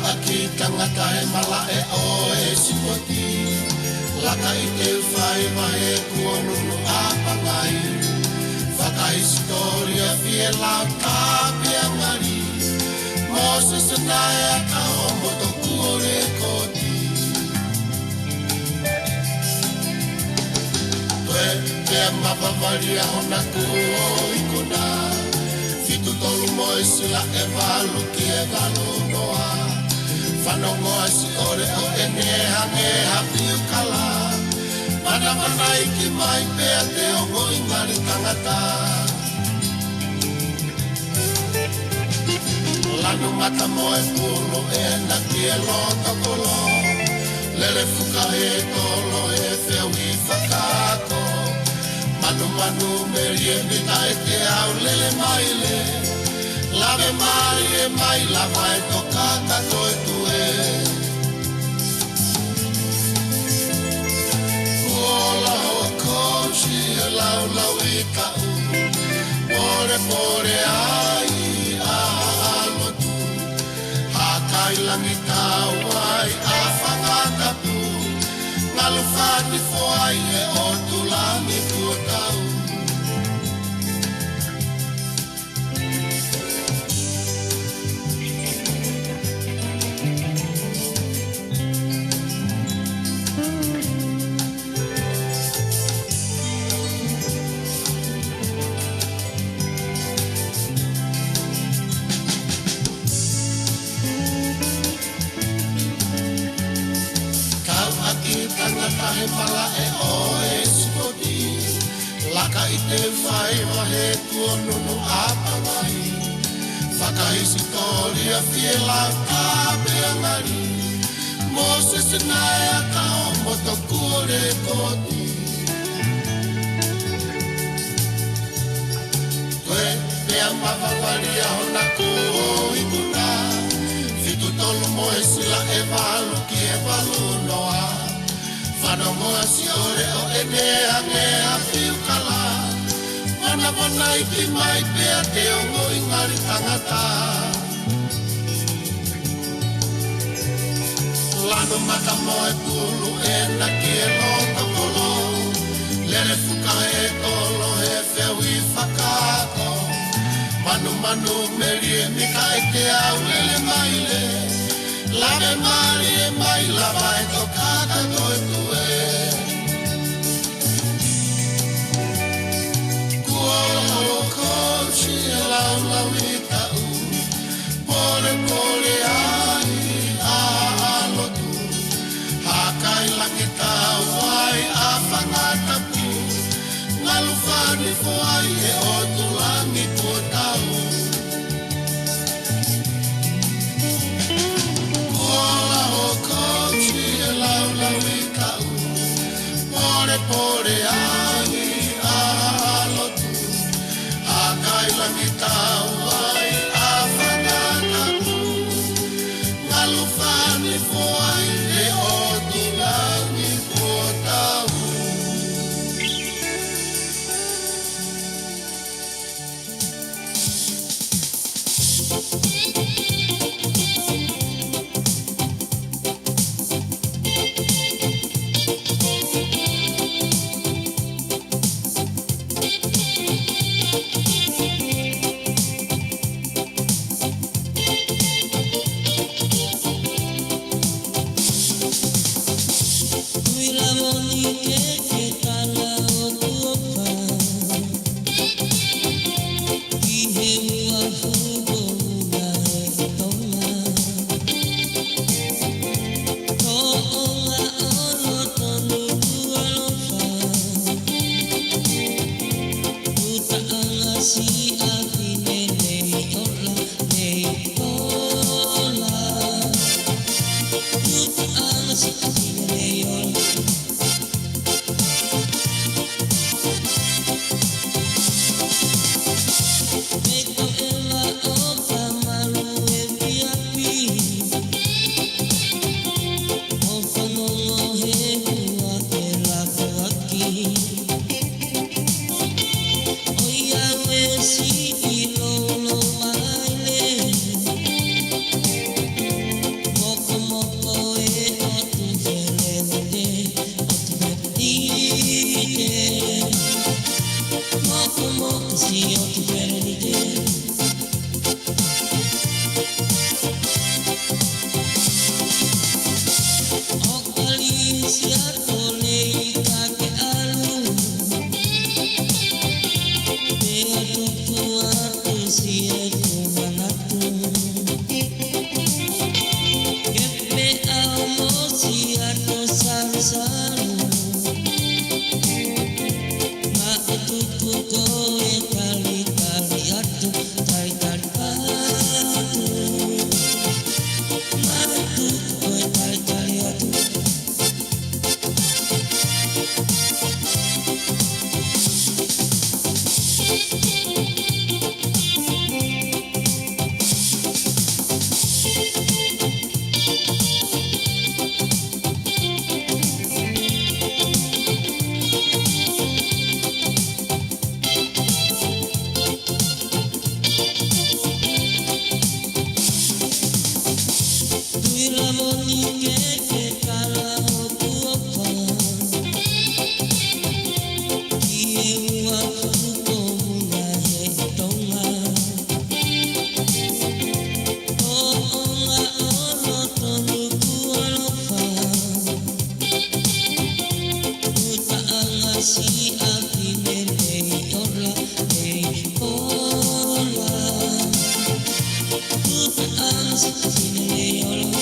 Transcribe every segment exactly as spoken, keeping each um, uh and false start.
ʻAki tangata he malaʻe ʻo e sipoti. Laka ʻi te u fai vahe kuo nunu ʻa pangai. Fakahisitōlia fie lau ka pea ngali. Mōsese Naea Kahomoto kuo lekooti. Toe pea mavavalia hona kuo ikuna. Fitu tolu mo e sila ʻe valu ki he valu noa. Fanongo ʻa siʻi ʻOleʻo ʻene hangē ha piukala. Manamanaiki mai pea te ongoʻi ngali tangata. Lanu mata mo e pulu ʻena ki he loto kolo. Lele fuka he tolo he fehuʻi fakaako. Manumanu melie mita ʻe te au lele maile. Lave mālie mai lava e toka ka toe tue. Kuo ola ho kousi he laulau ʻi taʻu. Pole pole ai ʻa ʻalotu. Hakai langi tau ai ʻa Fangatapu. Ngalu fani foai he ʻotu langi kuo tau. Kau ʻaki tangata he malaʻe ʻo e sipoti. Laka ʻi te u fai vahe kuo nunu ʻa pangai. Fakahisitōlia fie lau ka pea ngali. Mōsese Naea Kahomoto kuo lekooti. Toe pea mavavalia hona kuo ikuna. Fitu tolu mo e sila ʻe valu ki he valu noa. Fanongo ʻa siʻi ʻOleʻo ʻene hangē ha piukala. Manamanaiki mai pea te ongoʻi ngali tangata. Lanu mata mo e pulu ʻena ki he loto kolo. Lele fuka he tolo he fehuʻi fakaako. Manumanu melie mita ʻe te au lele maile. Lave mālie mai lava e toka ka toe tue. Kuo ola ho kousi he laulau ʻi taʻu. Pole pole ai ʻa ʻalotu. Hakai langi tau ai ʻa Fangatapu. Ngalu fani foai he ʻotu langi kuo tau. Kuo ola ho kousi he laulau ʻi taʻu. Pole pole ai ʻa ʻalotu. Hakai langi tau ai ʻa Fangatapu. Ngalu fani foai he ʻotu langi kuo tau. Lamoni ke ke kala hoku ʻofa ki he ua tuko muna he Tonga. ʻO ʻonga ʻo loto nuku alofa. Utaʻanga siʻaki me nei ola, nei ola. Utaʻanga siʻaki me nei ola.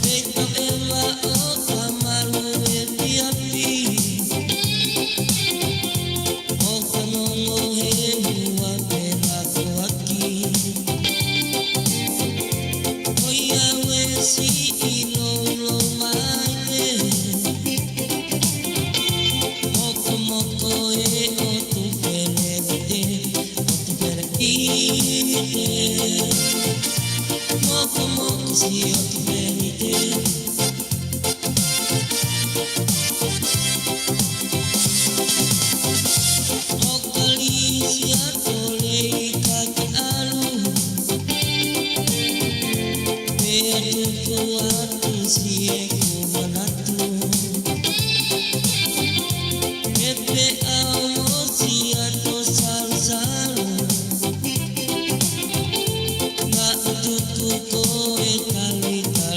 Pea ko e maʻu ka malu e piapi. ʻO ka ngongo he hua pē lakoaki. Ko ia ʻoku siʻi lolo mai pē. Mokomoko e ʻotu pele te, ʻotu pele ʻi te. Mokomoko siʻi ʻotu pele te. ʻO ka lisi a tole i ka ke ʻalu. Pea tuku atu siʻeku manatu. Ke pea ʻosi atu salusalu. Naʻa tuku ko e talita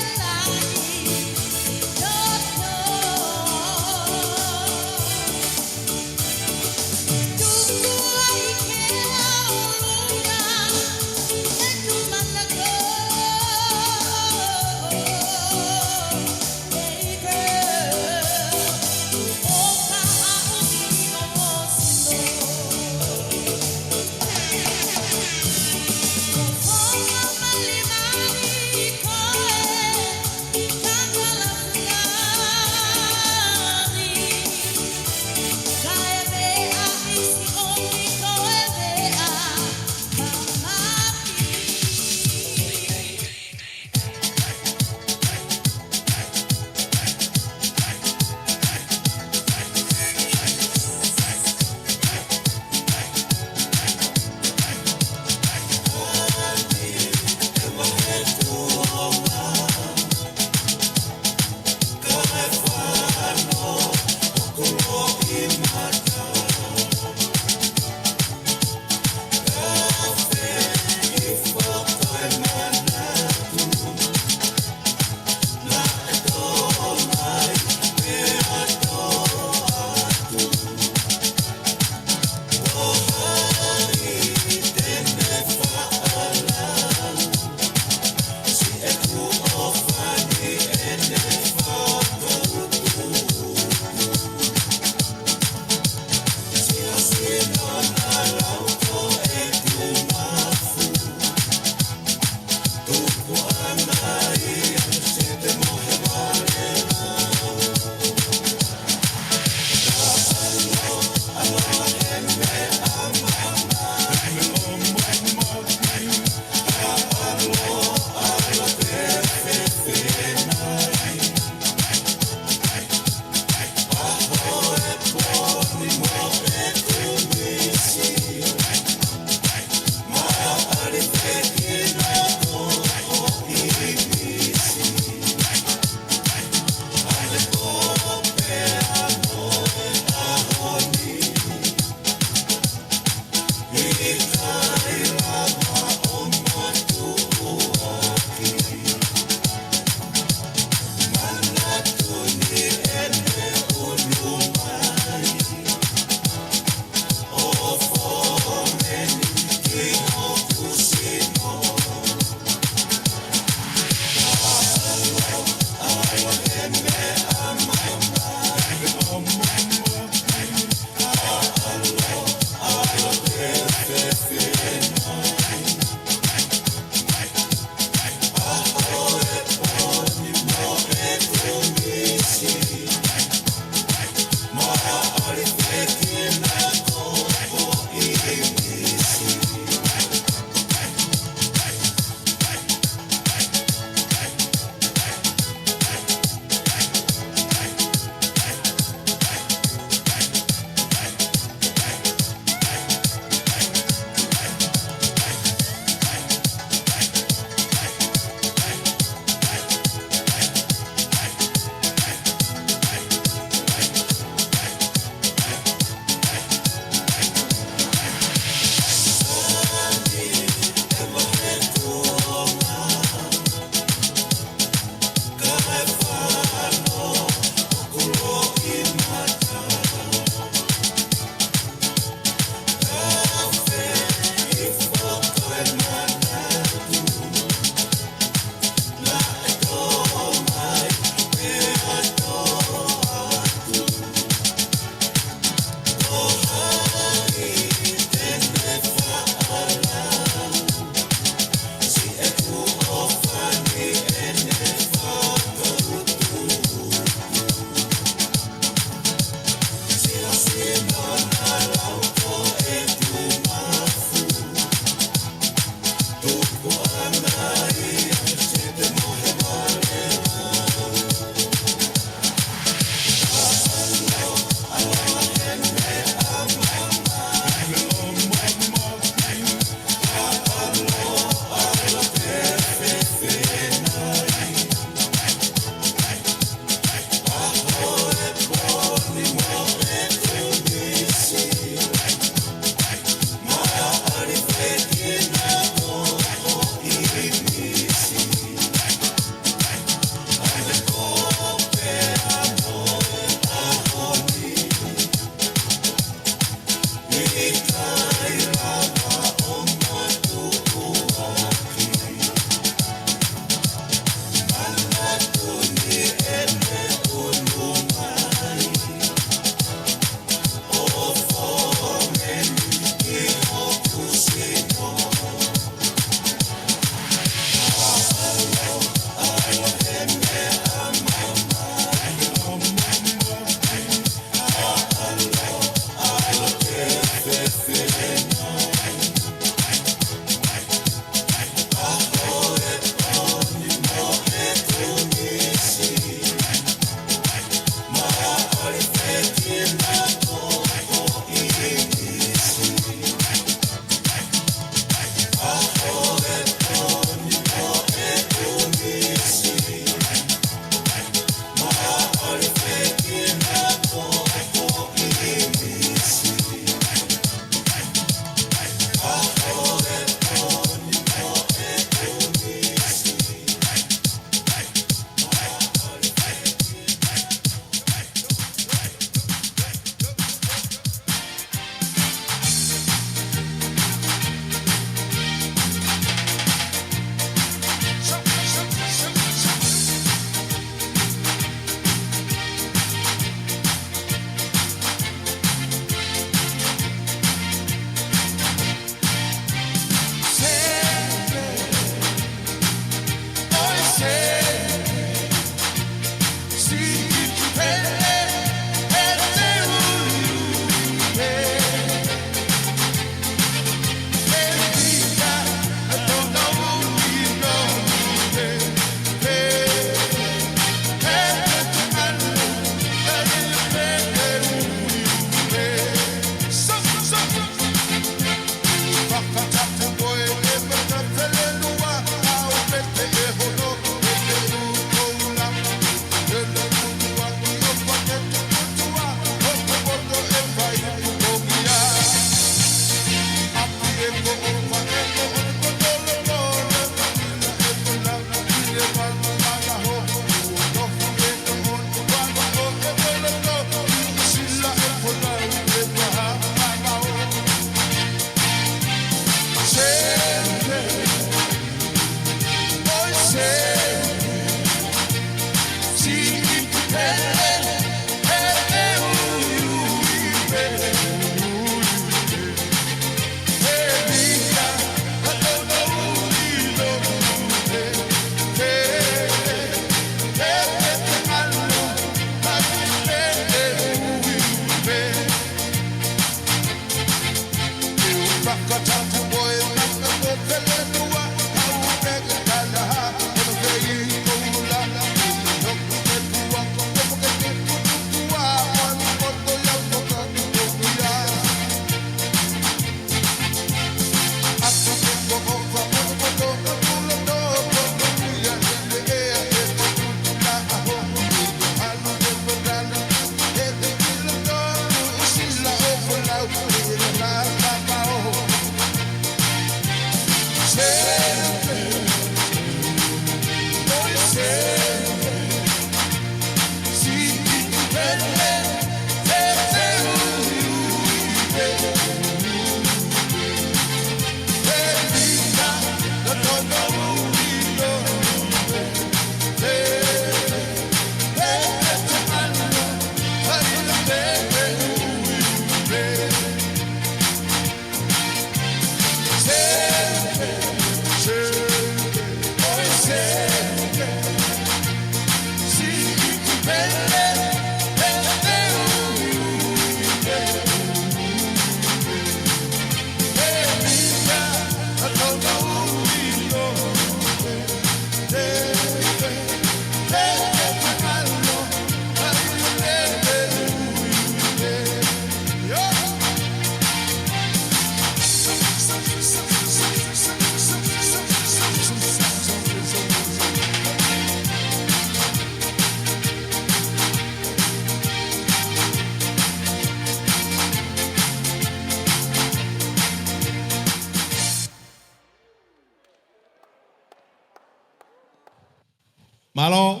Mālō.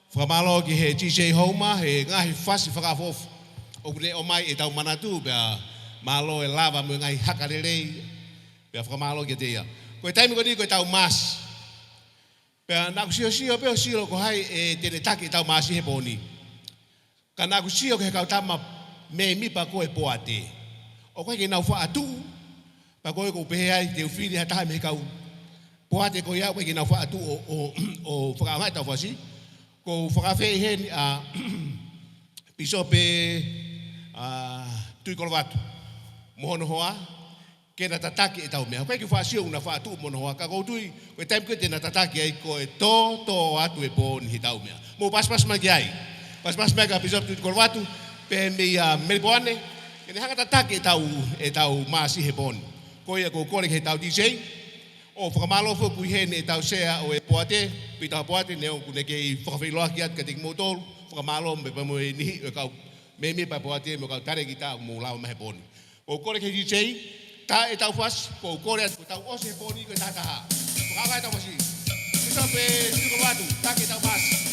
Fakamālō ki he D J Homer, he ngaahi fasi fakaʻofoʻofa ʻoku ne ʻomai ʻetau manatu, pea mālō e lava mo e ngaahi haka lelei, pea fakamālō kiate ia. Ko e taimi ko eni ko ʻetau Maasi. Pea naʻá ku siosio pē ʻo sio ko hai ʻe te ne taki ʻetau Maasi he pō ni. Ka naʻá ku sio ki he kau tama mēmipa ko ē poate. ʻOku ʻikai ke nau faʻa tuʻu, pea ko e ʻoku ou pehē ai te u fili ha taha mei he kau poate ko ia ʻoku ʻikai ke nau faʻa tuʻu ʻo, ʻo, ʻo fakaʻaongaʻi ʻetau fasi. ʻOku ou fakaafeʻi heni ʻa Pīsope, ʻa Tuʻikolovatu mo hono hoa, ke na tataki ʻetau meʻa. ʻOku ʻikai ke u faʻa sio ʻoku na faʻa tuʻu mo hono hoa, ka ʻoku ou tui ko e taimi ko ē te na tataki ai ko e tōtō atu e pō ni heʻetau meʻa. Mou pasipasi mai ki ai. Pasipasi mai kia Pīsope Tuʻikolovatu, pea mei, ʻa, Melipoane, ke ne hanga tataki ʻetau, ʻetau Maasi he pō ni. Ko ia ʻoku ou kole ki heʻetau D J, ʻo fakamālō foki ʻi heni ʻetau sea ʻo e poate, Pita Poate, neongo ʻoku ne kei fakafeʻiloaki atu kiate kimoutolu, fakamālō mo e, pea mo e niʻihi ʻo e kau mēmipa poate mo e kau talēkita ʻoku mou lava mai he pō ni. ʻOku ou kole ki he D J, tā ʻetau fasi, ʻoku ou kole atu ke tau ʻosi he pō ni ko e taha taha. Fakaʻaongaʻi ʻetau fasi. Pīsope Tuʻikolovatu, taki ʻetau Maasi.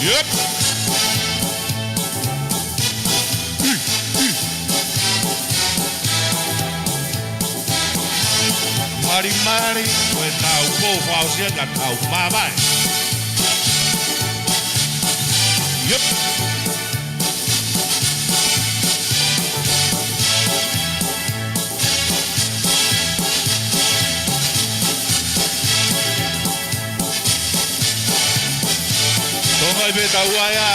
Yep. Malimali, ko e tau pō fausia ka tau mamae. Yep. Tonga i pē tau ai ā.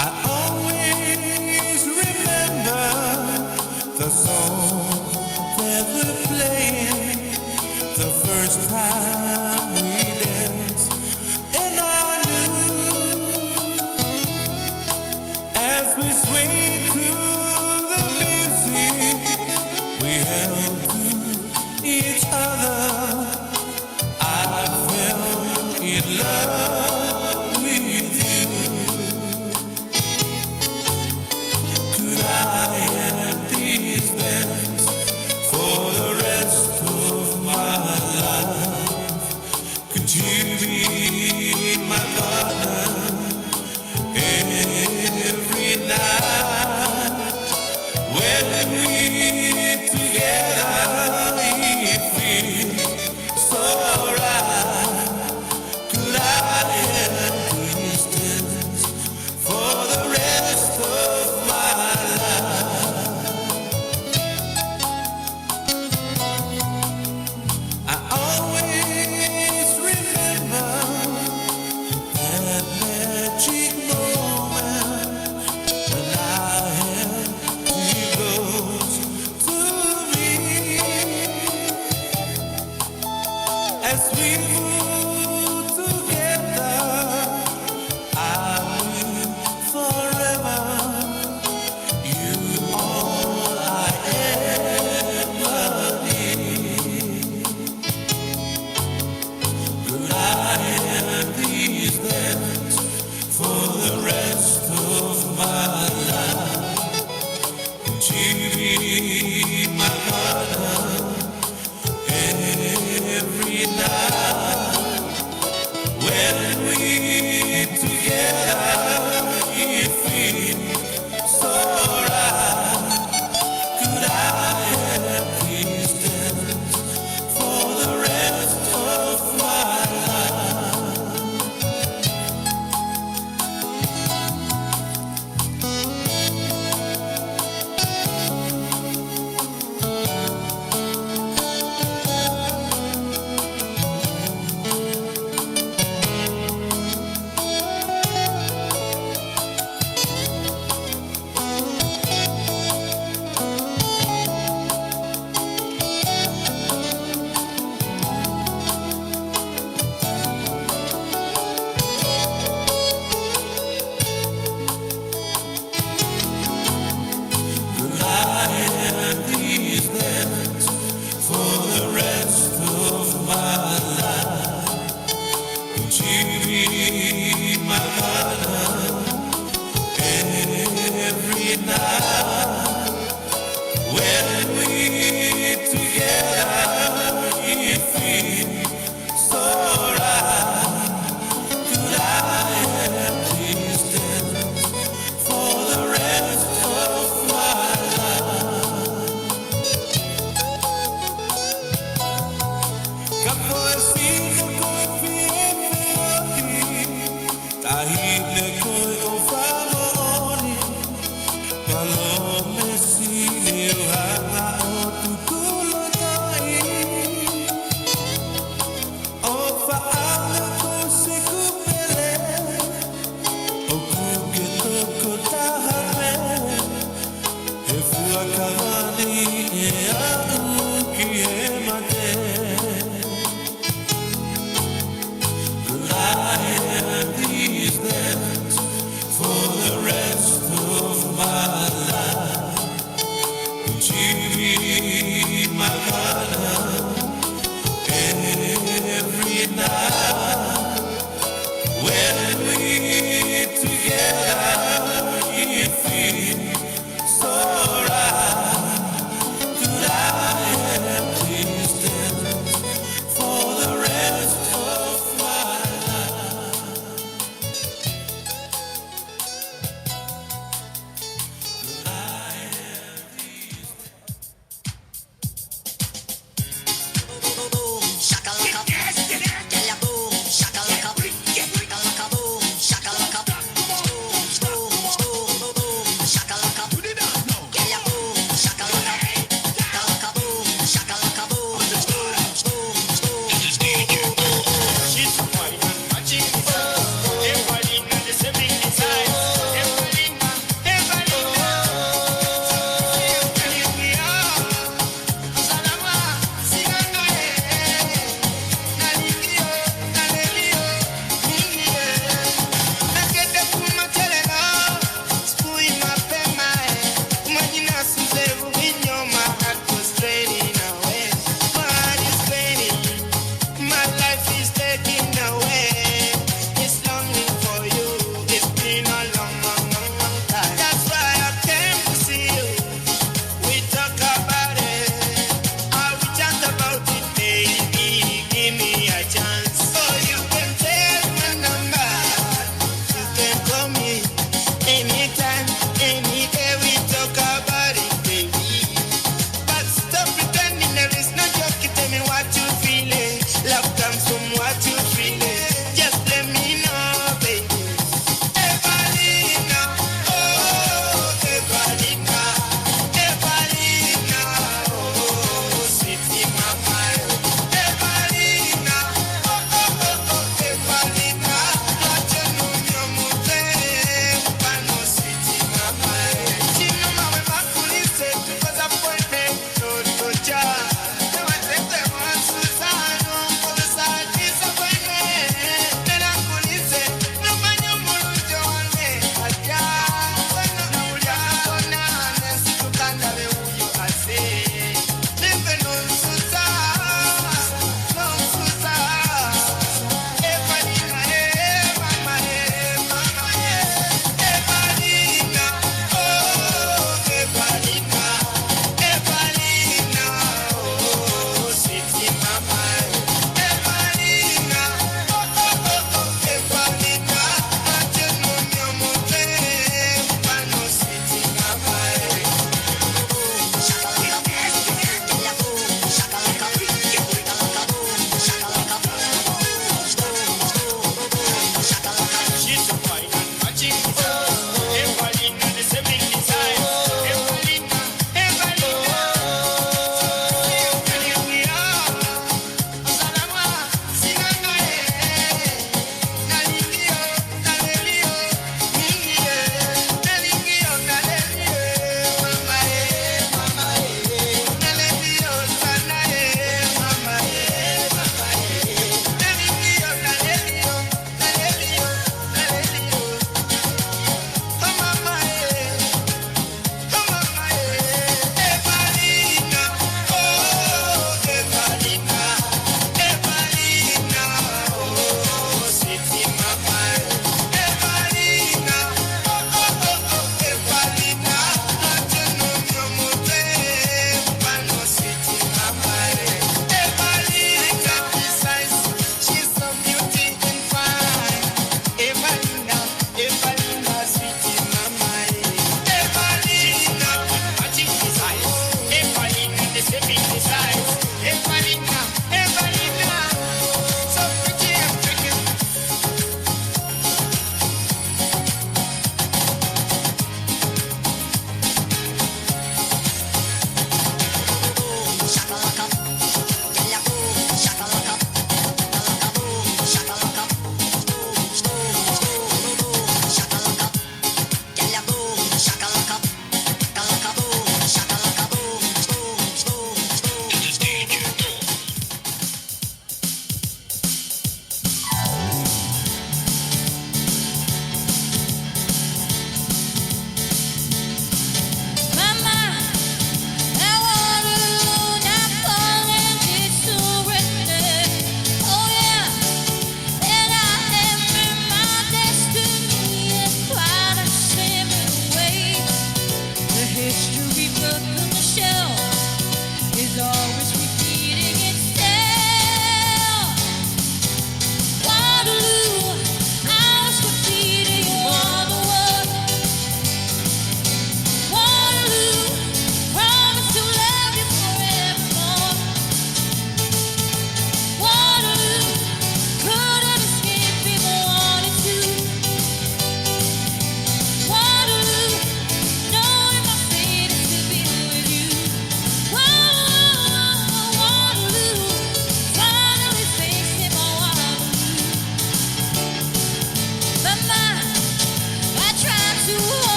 I always remember the song that we played the first time we danced, and I knew as we swayed to the music, we held to each other. I fell in love with you. Could I have this dance for the rest of my life? Could you be my partner every night? When we together, it feels so right. Could I Every night when we together, it feels so right. Could I have this dance for the rest of my life? Ka ko e sino ko e fie feohi, taʻahine ko e ʻofa moʻoni, palo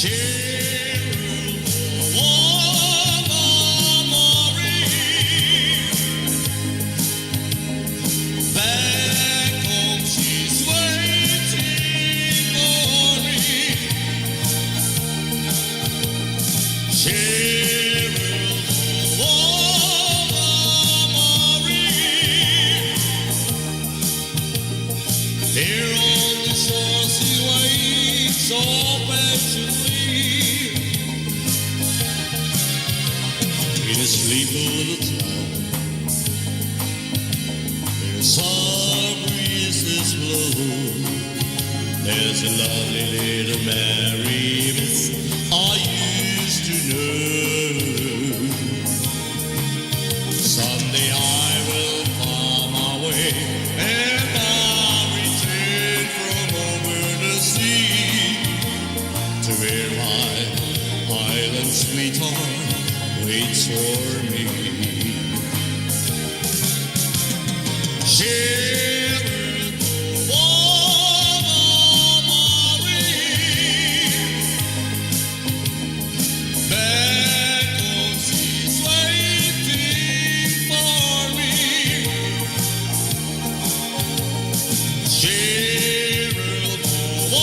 Cheryl, oh, Mama Marie, back home she's waiting for me. Cheryl, oh, Mama Marie, there on the shore she waits so patiently. In a sleepy little town, there's some breezes blow. There's a lovely little Mary Miss I used to know. Someday I will find my way and I'll return from over the sea to where my island sweetheart waits for me. Cheryl, oh, Mama Marie, back home she's waiting for me. Cheryl, oh,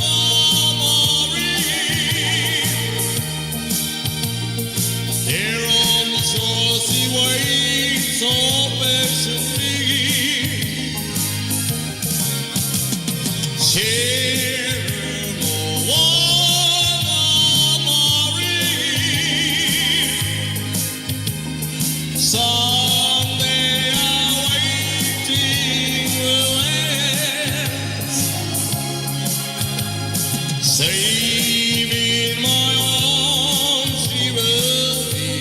Mama Marie, there on the shore she waits so patiently. Cheryl, oh, Mama Marie, someday our waiting will end. Safe in my arms she will be.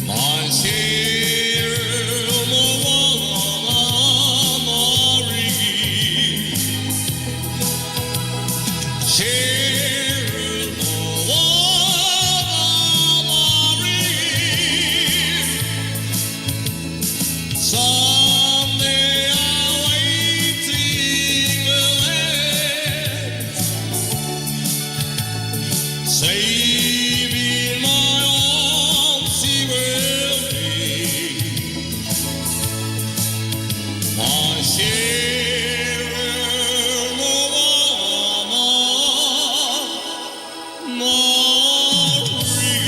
My Cheryl, oh, Mama Marie. Cheryl, oh, Mama Marie. Someday our waiting will end. Safe in my arms she will be. My Cheryl, oh, Mama Marie.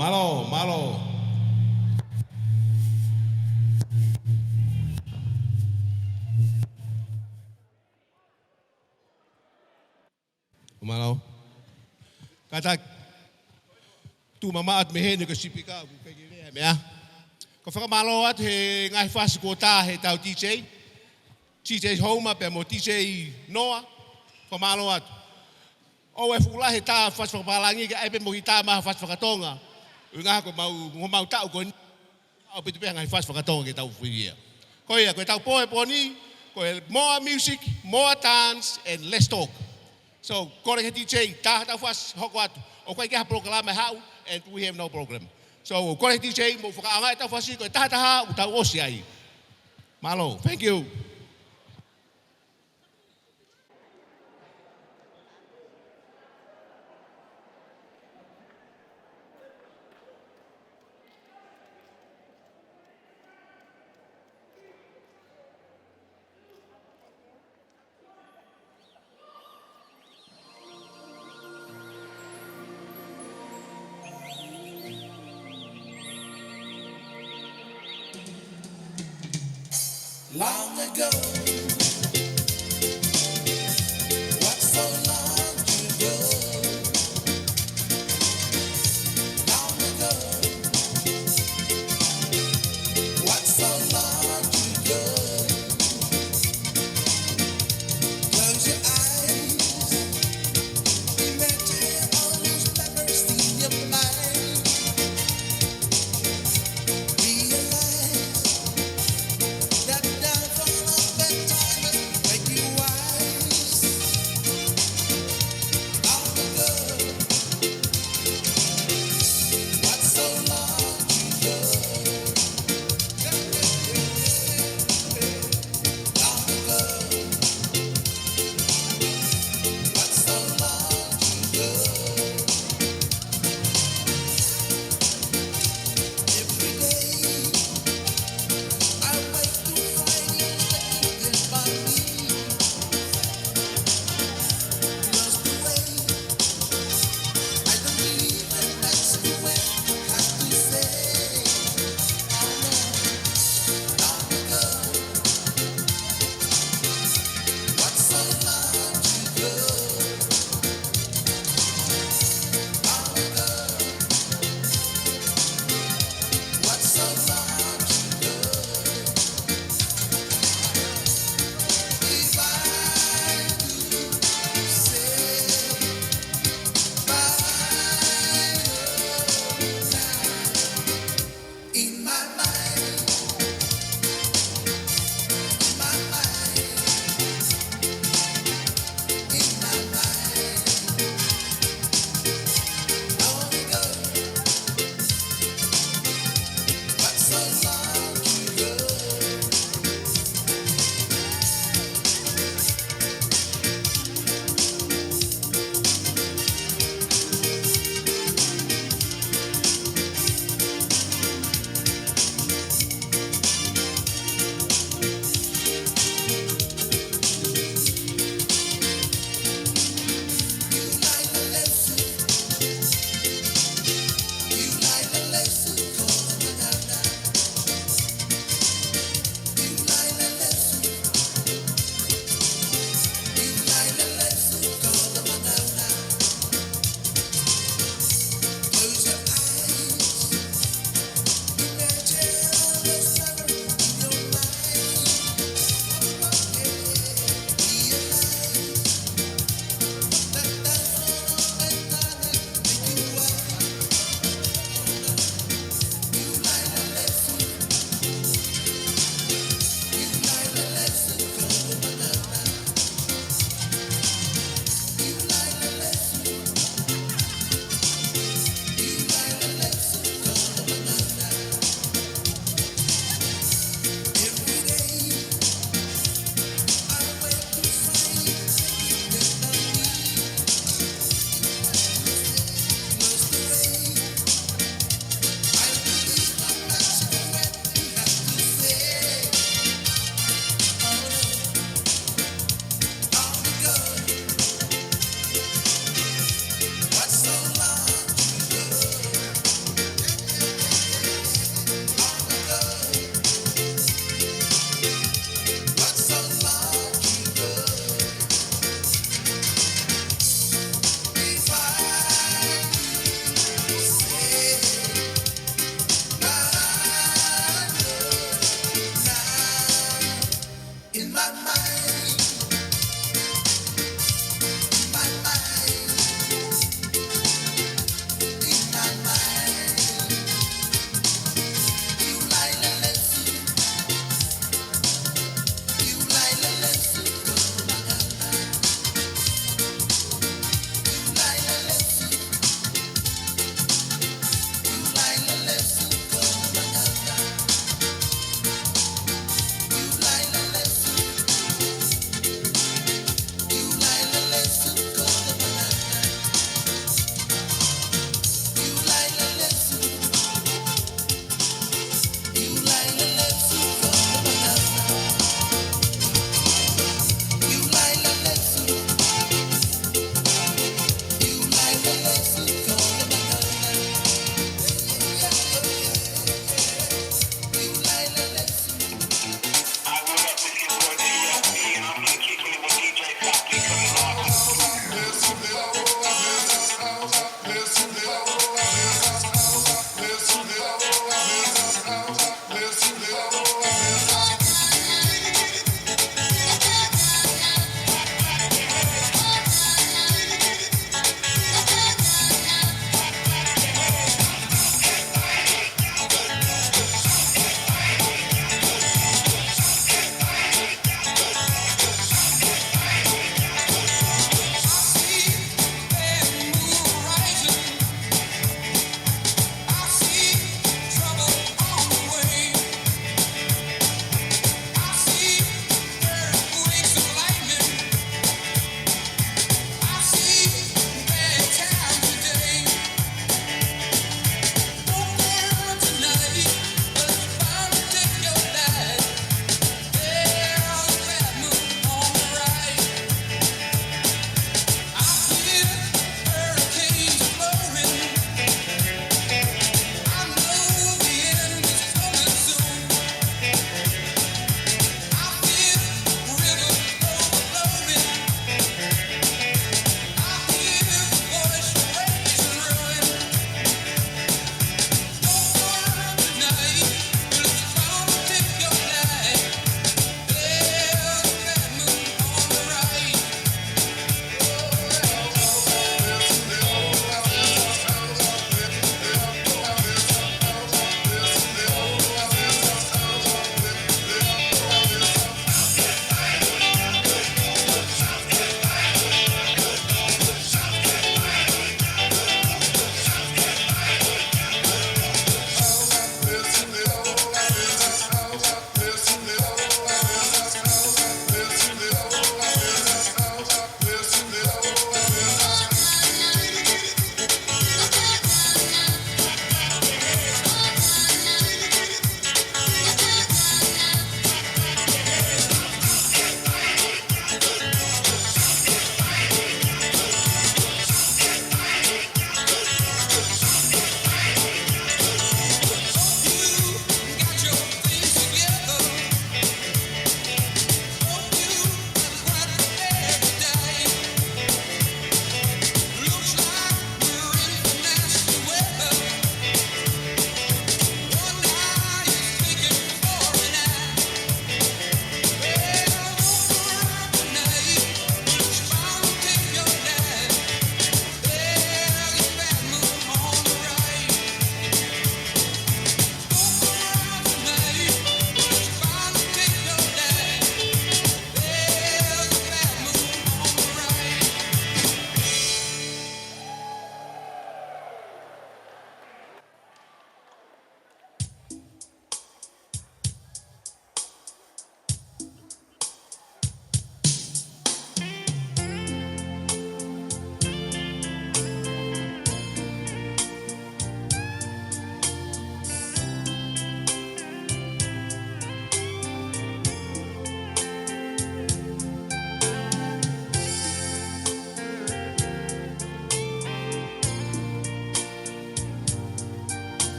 Mālō, mālō. Mālō. Kātaki, tuʻu mamaʻo atu mei heni ko e sipika, ʻoku ʻikai ke lea meʻa. Ko e fakamālō atu he ngaahi fasi kuo tā heʻetau D J, D J Homer pea mo D J Noa, fakamālō atu. ʻOua ʻe fuʻu lahi e tā fasi fakapālangi ke ʻai pē mo e tā maha fasi fakatonga. ʻUhinga ko ʻemau, ko ʻemau taʻu ko eni, ʻaupito pē ngaahi fasi fakatonga ke tau fili ia. Ko ia, ko ʻetau pō he pō ni, ko e more music, more dance, and less talk. So, kole ki he D J, tā haʻatau fasi, hoko atu. ʻOku ʻikai ke ʻi ai ha polokalama ʻe haʻu, and we have no problem. So, kole ki he D J, mou fakaʻaongaʻi ʻetau fasi, ko e taha taha, ʻoku tau ʻosi ai. Mālō, thank you. Long ago, what so long ago? Long ago, what so long ago? Close your eyes, imagine all those memories in your mind. Realize that now for all that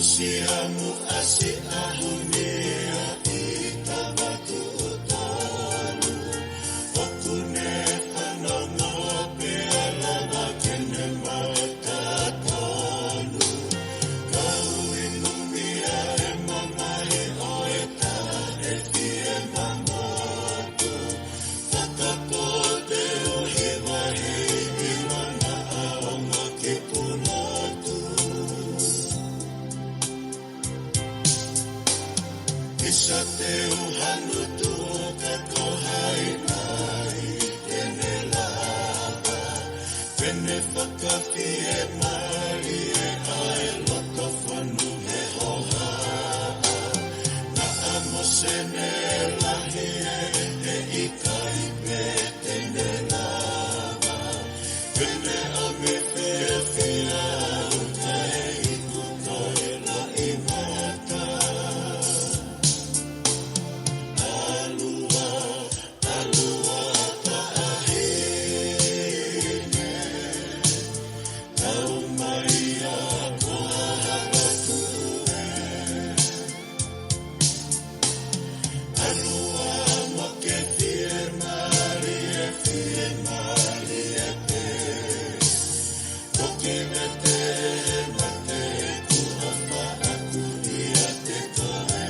Siamu ʻa Siahu ni ʻi Tavatuʻutolu, ʻoku ne fanongo pea lava ke ne matatonu. Kau inu mia e mamahi ʻo e taʻe fiemamotu. Fakapote ʻo hiva he ʻi lana ʻaonga ki Pulotu. Isa te u hanu tuʻu ka ko hai mai te ne lava. Pea ne fakafiemālie ʻa e loto fonu he hohaʻa. Naʻa mo sene lahi ē, ʻe ʻikai pē te ne lava. Pea ne ʻomi fiefia ʻo ka e iku ko e loʻimata. ʻAlua, ʻalua taʻahine, tau mai ā ko Hahalatuʻu ē. ʻAlua mo ke fiemālie, fiemālie pē. Toki vete mate ku ʻofa ʻaku ʻiate koe.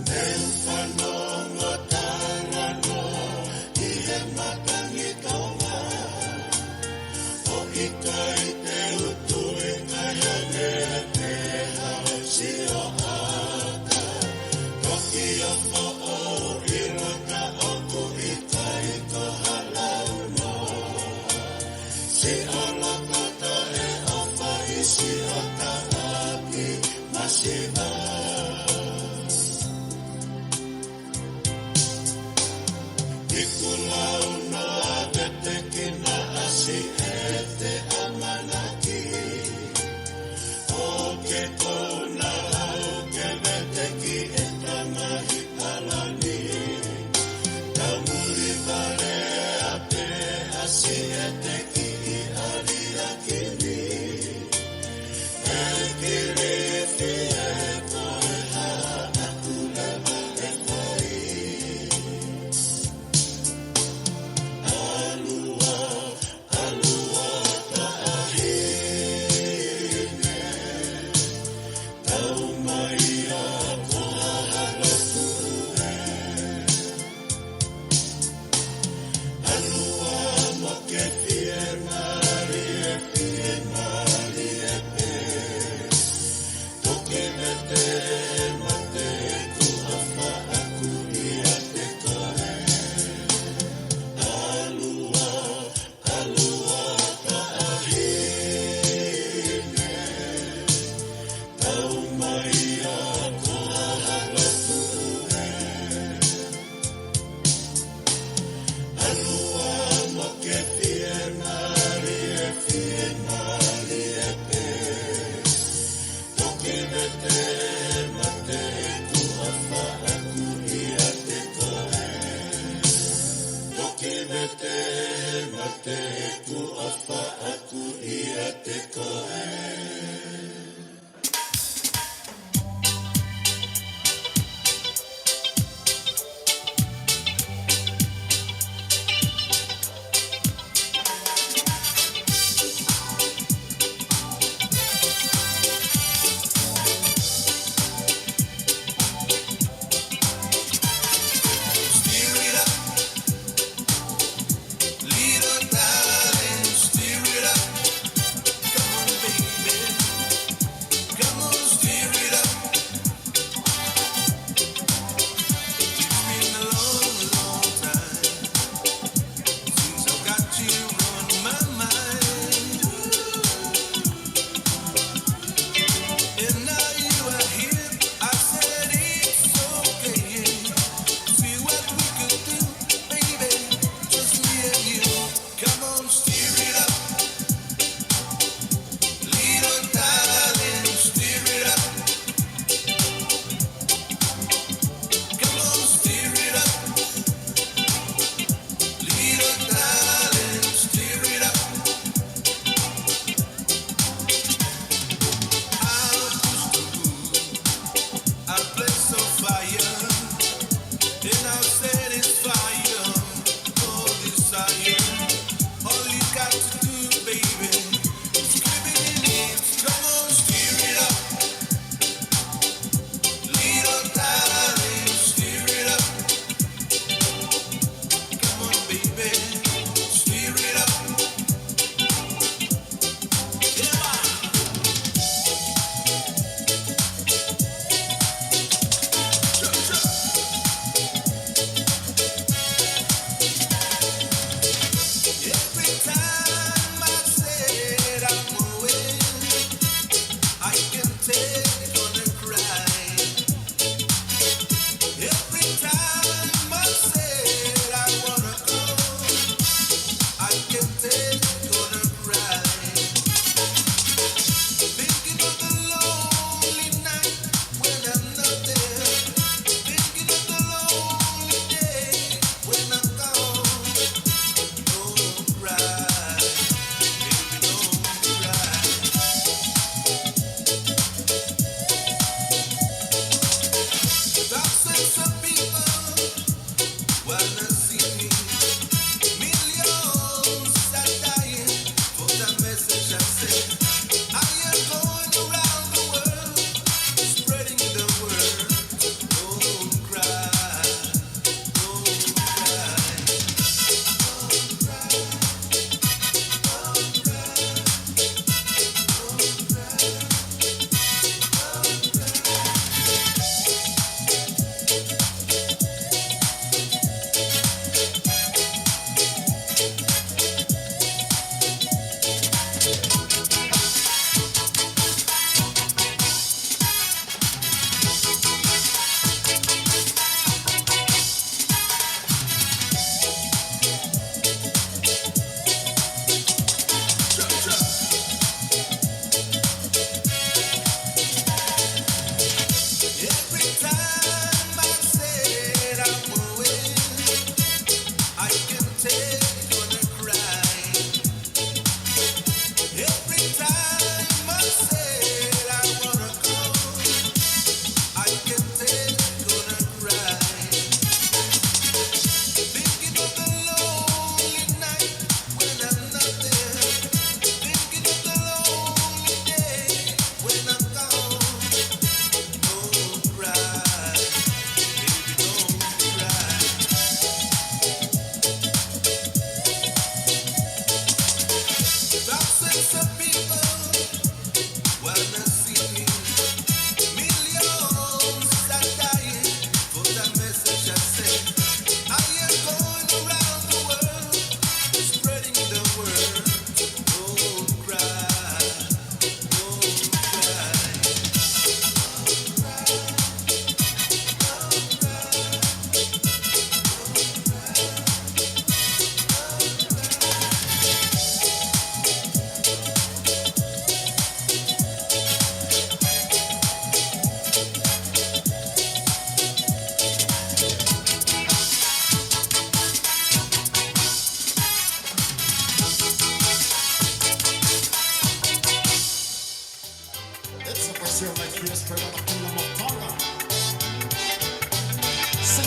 Mei fanongo talanoa ʻi he matangi Tonga. ʻOku ʻikai te u tui kae hangē pē ha sio ʻata. Toki ʻofa ʻo ʻilo ka ʻoku ʻikai ko ha launoa. Siʻa laka taʻeʻofa ʻi siʻa taʻaki masiva. Iku launoa vetekina ʻa Siʻete ʻAmanaki. ʻOku ke kona au ke veteki e tamahi palani. Tau muli vale ā pē ʻa Siʻete ki ʻAliakini. ʻE Kilifi ē, ko e hā ʻaku leva ʻe fai? ʻAlua, ʻalua taʻahine, tau mai ā ko Hahalatuʻu ē. ʻAlua mo ke fiemālie, fiemālie pē. Toki vete mate ku ʻofa ʻaku ʻiate koe. ʻAlua, ʻalua taʻahine, tau mai ā ko Hahalatuʻu ē. ʻAlua mo ke fiemālie, fiemālie pē. Toki vete mate ku ʻofa ʻaku ʻiate koe. Toki vete mate ku ʻofa ʻaku ʻiate koe. Stir it up. Little darling, stir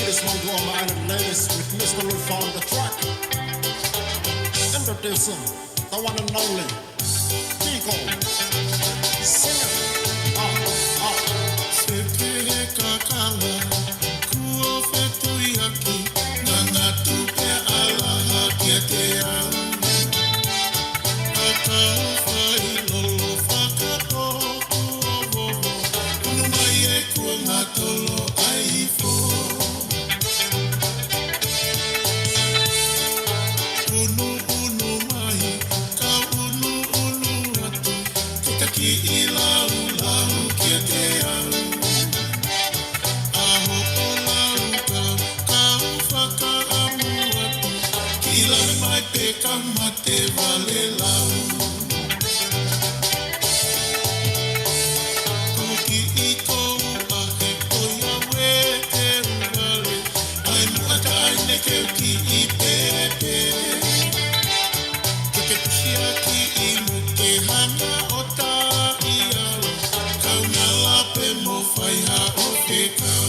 This one to all my island ladies with Mister Lou on the track. Introducing the one and only Kiko. Sing it. Ah, ah. Fekeheka kala, kuo fetuiaki, ngangatu pea alaha kiate au. Ka kau fai lolo fakapoku o vovo, unu mai e kuonga tolo ʻaifo. Unu, unu mai, kau unu, unu atu, ke ta kiʻi lau, lau kiate au. ʻA hoʻo lau kau, kau fakaʻamu atu, kiʻi lave mai pē kau mate vale lau. Ko kiʻi kou ʻahe ko ia ue te uvale, ʻai muʻa taʻahine ke u kiʻi pēpē. Ke ke pusi ʻa kiʻi mo ke hanga ʻo taʻi au, kau ngala pē mo fai haʻo fekau.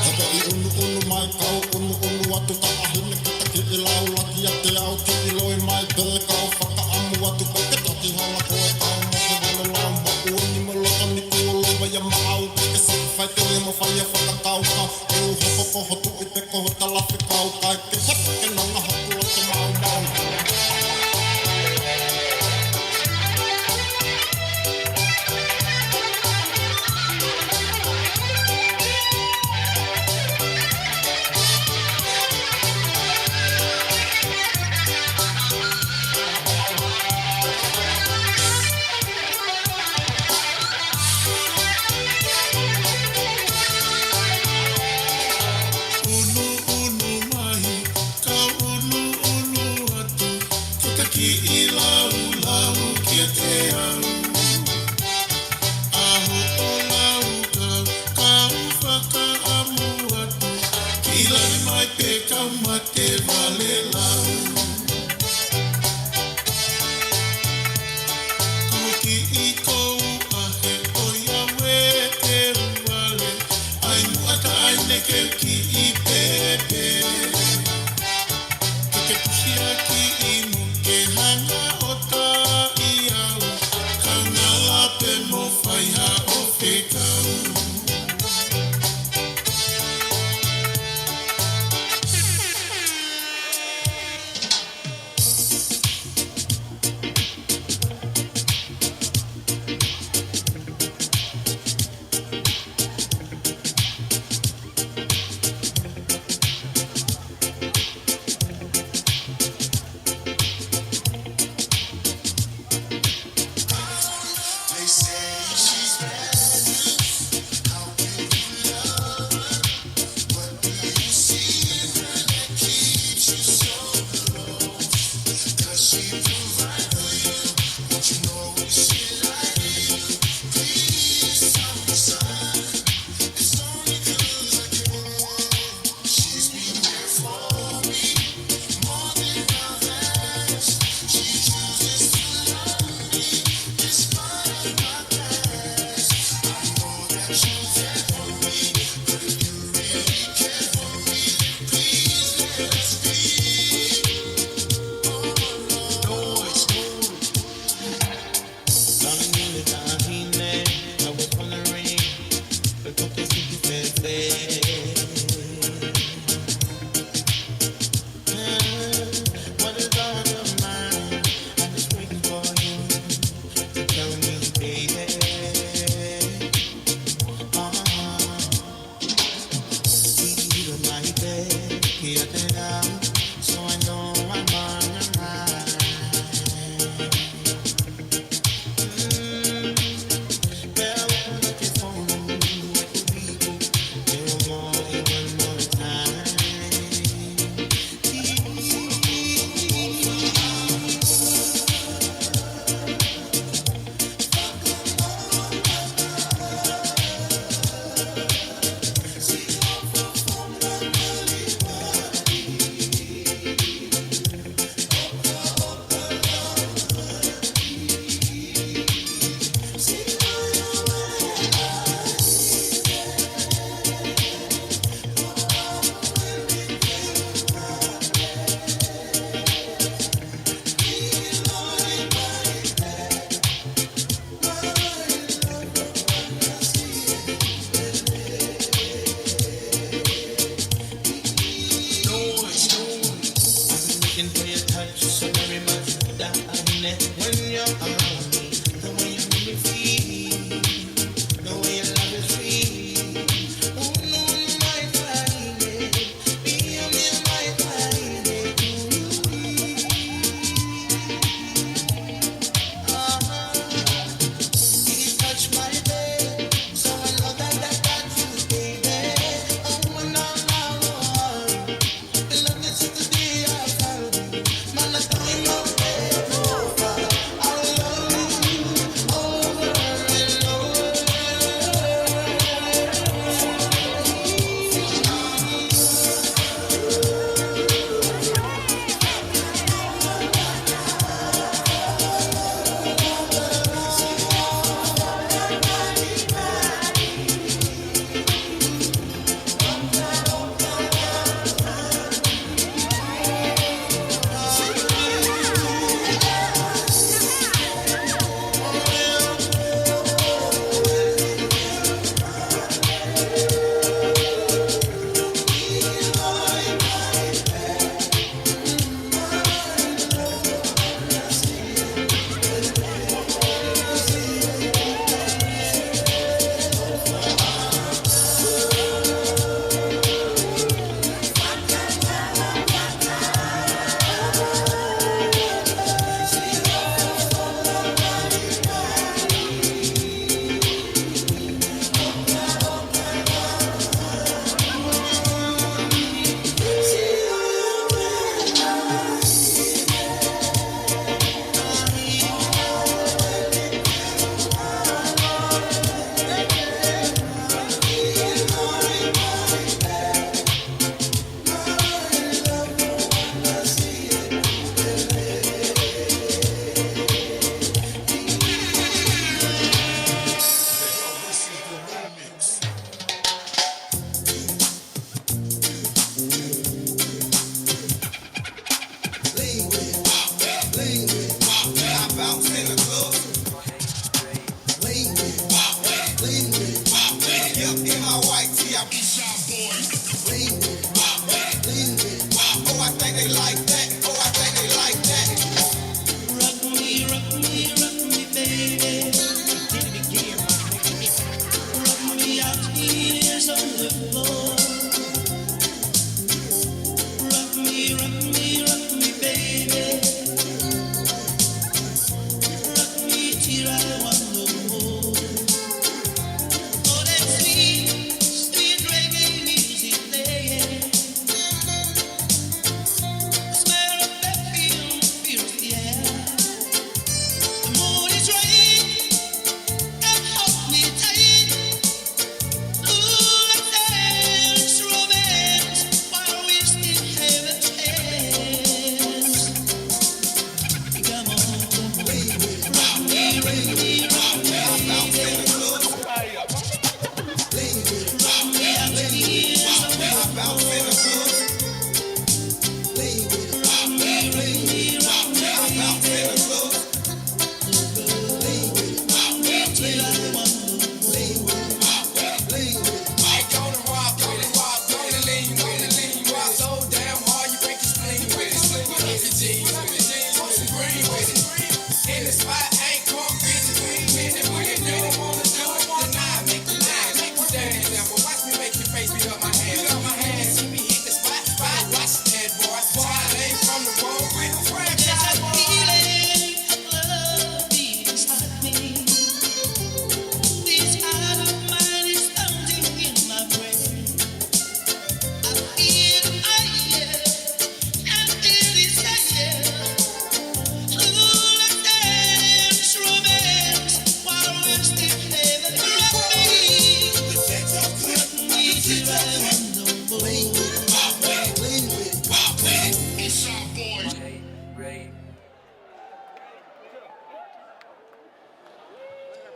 Hapaʻi unu, unu mai kau unu, unu atu taʻahine ke ta kiʻi lau, lau kiate au, kiʻi loi mai pē kau fakaʻamu atu, ko ke taki hala ko e kau mate vale lau, maʻu eni mo loto ni kuo lova ia maʻau, ke ke siʻi fai ke lemo fai e fakakaukau, ʻe u hoko ko ho tuʻi pe ko ho talafekau, kae ke hoko ke nonga hoku loto maumau. Unu, unu mai, kau unu, unu atu, ke ta kiʻi lau, lau kiate au. ʻA hoʻo lau kau, kau fakaʻamu atu, kiʻi lave mai pē kau mate vale lau. Ko kiʻi kou ʻahe ko ia ue te uvale, ʻai muʻa taʻahine ke u kiʻi pēpē. Ke ke pusi ʻa kiʻi mo ke hanga ʻo taʻi au, kau ngala pē mo fai haʻo fekau.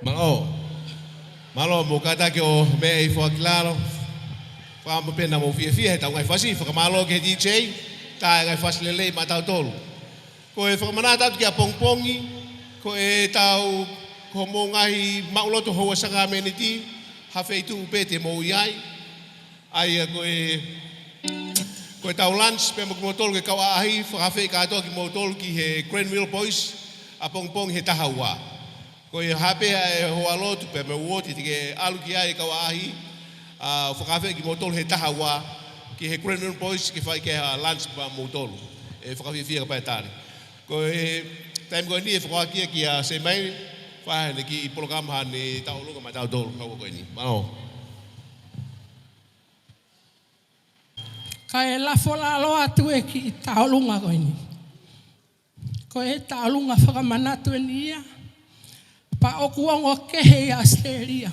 Mālō. Mālō, mou kātaki ʻo meʻa ʻi he foaki lalo. Fakaʻamu pē naʻa mou fiefia he ʻetau ngaahi fasi. Fakamālō ki he D J, tā e ngaahi fasi lelei maʻatautolu. Ko e fakamanatu atu ki he ʻapongipongi, ko ʻetau, ko hoʻomou ngaahi maʻuloto houa sākalamēniti, ha feituʻu pē te mou ʻi ai. ʻA ia ko e, ko e tau lunch pea mo kimoutolu ki he kau ʻaʻahi, fakafeʻiloaki kimoutolu ki he Granville Boys, ʻapongipongi he taha ua. Ko e hā pē ʻa e hoa lotu pea mo e uooti te ke ʻalu ki ai e kau ʻaʻahi, ʻa, fakafeʻiloaki kimoutolu he taha ua ki he Granville Boys ke fai ki ai ha lunch pea mo kimoutolu. ʻE fakafiefia kapau ʻe tali. Ko e taimi ko eni ʻe fakahā kia, kia Sēmai, fai haʻane kiʻi polokalama haʻane tauʻolunga maʻatautolu, kaua ko eni. Mālō. Kae lafo lalo atu e kiʻi tauʻolunga ko eni. Ko e tauʻolunga fakamanatu eni ia. Pea ʻoku ongo kehe ʻi ʻAositelēlia.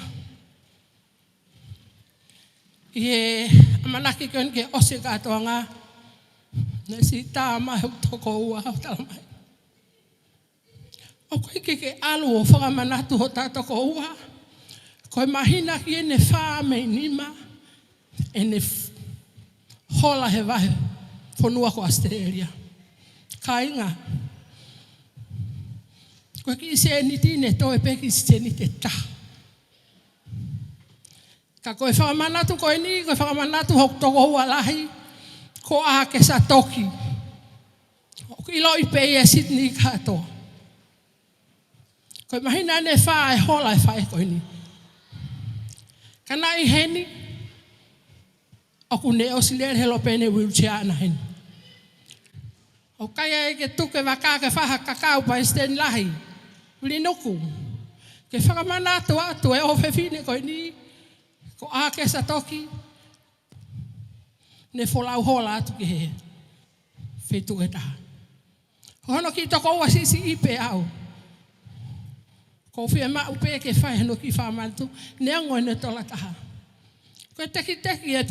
ʻI he ʻamanaki ko eni ke ʻosi e kātoanga, naʻe siʻi tā mai hoku tokoua ʻo talamai, ʻoku ʻikai ke ke ʻalu ʻo fakamanatu hota tokoua. Ko e māhina ki heʻene fā mei nima ʻene f-, hola he vahefonua ko ʻAositelēlia. Kāinga, ko e kiʻi sēniti ne toe pē kiʻi sēniti ʻe taha. Ka ko e fakamanatu ko eni, ko e fakamanatu hoku tokoua lahi, ko ʻĀkesa Toki. ʻOku ʻiloʻi pē ʻia Sydney kātoa. Ko e māhina ʻene fā e hola e faʻē ko eni. Ka naʻe ʻi heni, ʻoku ne ʻosi lele holo pē ʻene wheelchair ʻana heni. ʻOku ʻikai ke tuku e vaka ke fai ha kakau, Palesiteni Lahi Vilinuku, ke fakamanatu atu e ʻofefine ko eni, ko ʻĀkesa Toki, ne folau hola atu ki he feituʻu ʻe taha. Ko hono kiʻi tokoua siʻisiʻi pē au. ʻOku ou fiemaʻu pē ke fai hano kiʻi fakamanatu, neongo ʻene tola taha. Ko e tekiteki e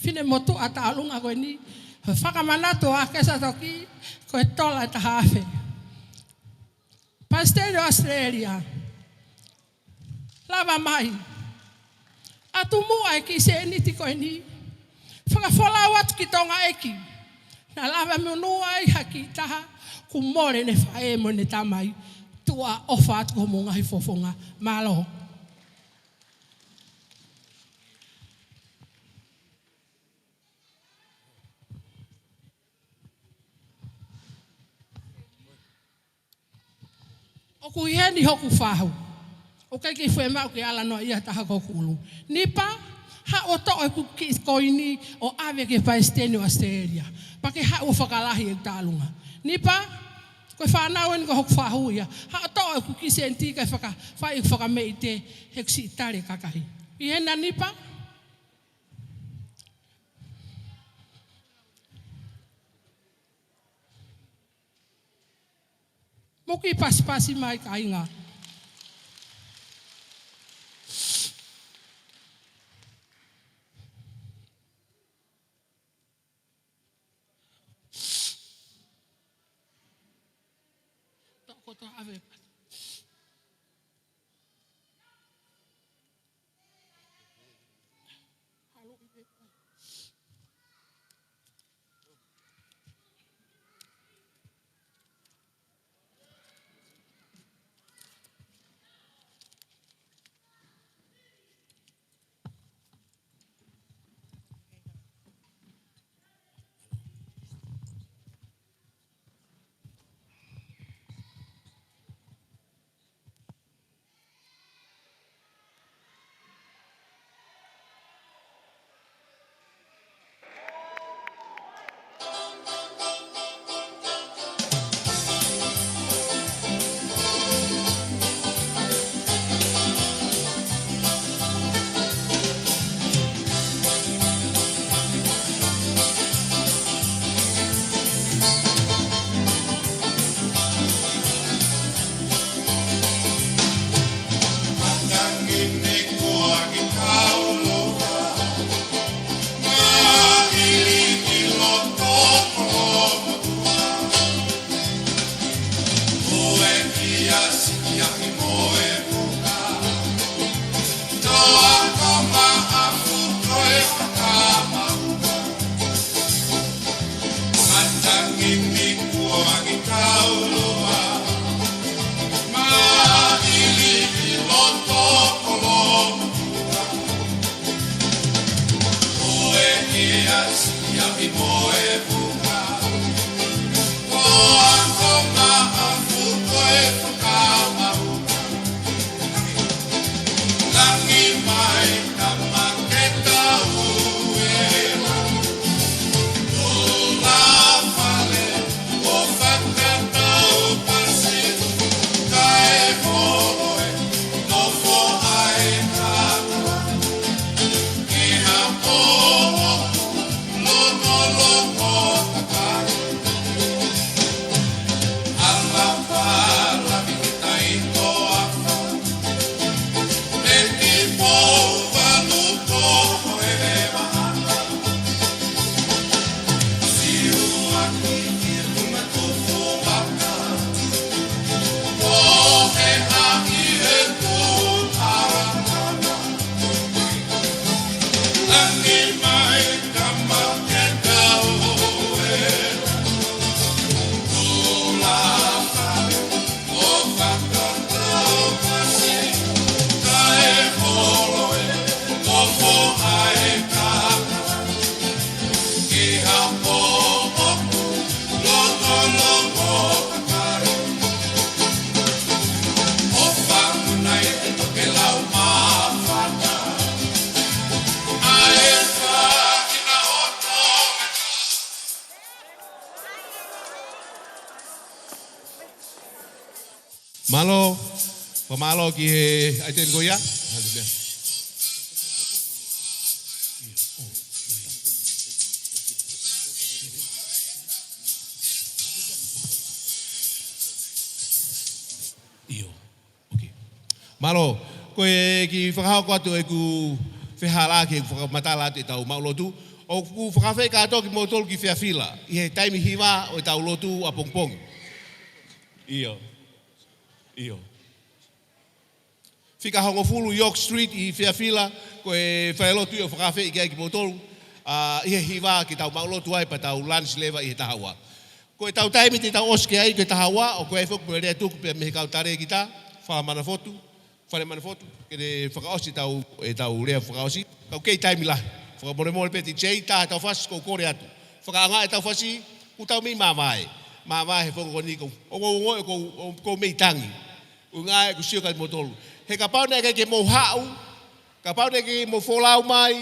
finemotuʻa tauʻolunga ko eni, ko e fakamanatu ʻo ʻĀkesa Toki, ko e tola ʻe taha afe. Palesiteni ʻo ʻAositelēlia, lava mai. ʻAtu muʻa e kiʻi sēniti ko eni. Fakafolau atu ki Tonga ʻEiki. Naʻa lava monū ai ha kiʻi taha kuo mole ʻene faʻē mo ʻene tamai. Tuʻa ʻofa atu ki homou ngaahi fofonga. Mālō. ʻOku ʻi heni hoku fahu. ʻOku ʻikai ke fiemaʻu ke ala noa ʻi ha taha ko hoku ʻulu. Nipa, haʻu ʻo toʻo ʻeku kiʻi koini ʻo ʻave ki he Palesiteni ʻo ʻAositelēlia. Pea ke haʻu ʻo fakalahi e tauʻolunga. Nipa, ko e fānau eni ko hoku fahu ia. Haʻu ʻo toʻo ʻeku kiʻi sēniti kae faka-, fai ʻeku fakameʻite heʻeku siʻi tali e kakai. ʻI hena Nipa? Mou kiʻi pasipasi mai kāinga. Toko to ave. Mālō, fakamālō ki he ʻaiteni ko ia. ʻIo. Ok. Mālō, ko e kiʻi fakahoko atu ʻeku fehālaaki, ʻeku fakamatala atu ʻetau maʻu lotu. ʻOku fakaafeʻi kātoa kimoutolu ki Fairfield ʻi he taimi hiva ʻo ʻetau lotu ʻapongipongi. ʻIo. ʻIo. Fika hongofulu York Street ʻi Fairfield, ko e falelotu ia ʻoku fakaafeʻi ki ai kimoutolu, ʻa, ʻi he hiva ke tau maʻu lotu ai pea tau lunch leva ʻi he taha ua. Ko ʻetau taimi te tau ʻosi ki ai ko e taha ua, ʻoku ʻi ai foki mo e lea tuku pē mei he kau talēkita, Fale Manafotu, Fale Manafotu, ke ne fakaʻosi ʻetau, ʻetau lea fakaʻosi. Ka ʻoku kei taimi lahi. Fakamolemole pē T J, tā ʻetau fasi ʻoku ou kole atu. Fakaʻaongaʻi ʻetau fasi, ʻoku tau mei māvae. Māvae he founga ko eni ʻoku ou, ʻoku ou, ʻoku ou, ʻoku ou mei tangi. ʻUhinga ʻeku sio kiate kimoutolu. He kapau naʻe ʻikai ke mou haʻu, kapau naʻe ʻikai ke mou folau mai,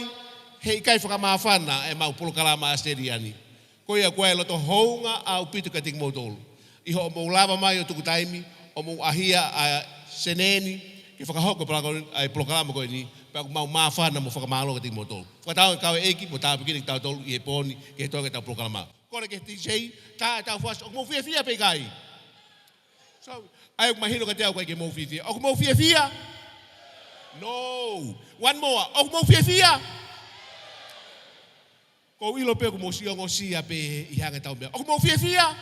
heʻikai fakamāfana ʻemau polokalama ʻAositelēlia ni. Ko ia ko e loto hounga ʻaupito kiate kimoutolu. ʻI hoʻomou lava mai ʻo tuku taimi, ʻo mou ʻahia ʻa e sēnē ni, ke fakahoko e polokalama, ʻa e polokalama ko eni, pea ʻoku mau māfana mo fakamālō kiate kimoutolu. Fakatauange kau ʻeiki, mo tāpuekina kitautolu ʻi he pō ni, ke toenga ʻetau polokalama. Kole ki he T J, tā ʻetau fasi, ʻoku mou fiefia pe ʻikai? So, ʻa ia ʻoku mahino kiate au ʻoku ʻikai ke mou fiefia. ʻOku mou fiefia? No. One more. ʻOku mou fiefia? ʻOku ou ʻilo pē ʻoku mou sio ongosia pē ʻi he anga ʻetau meʻa. ʻOku mou fiefia?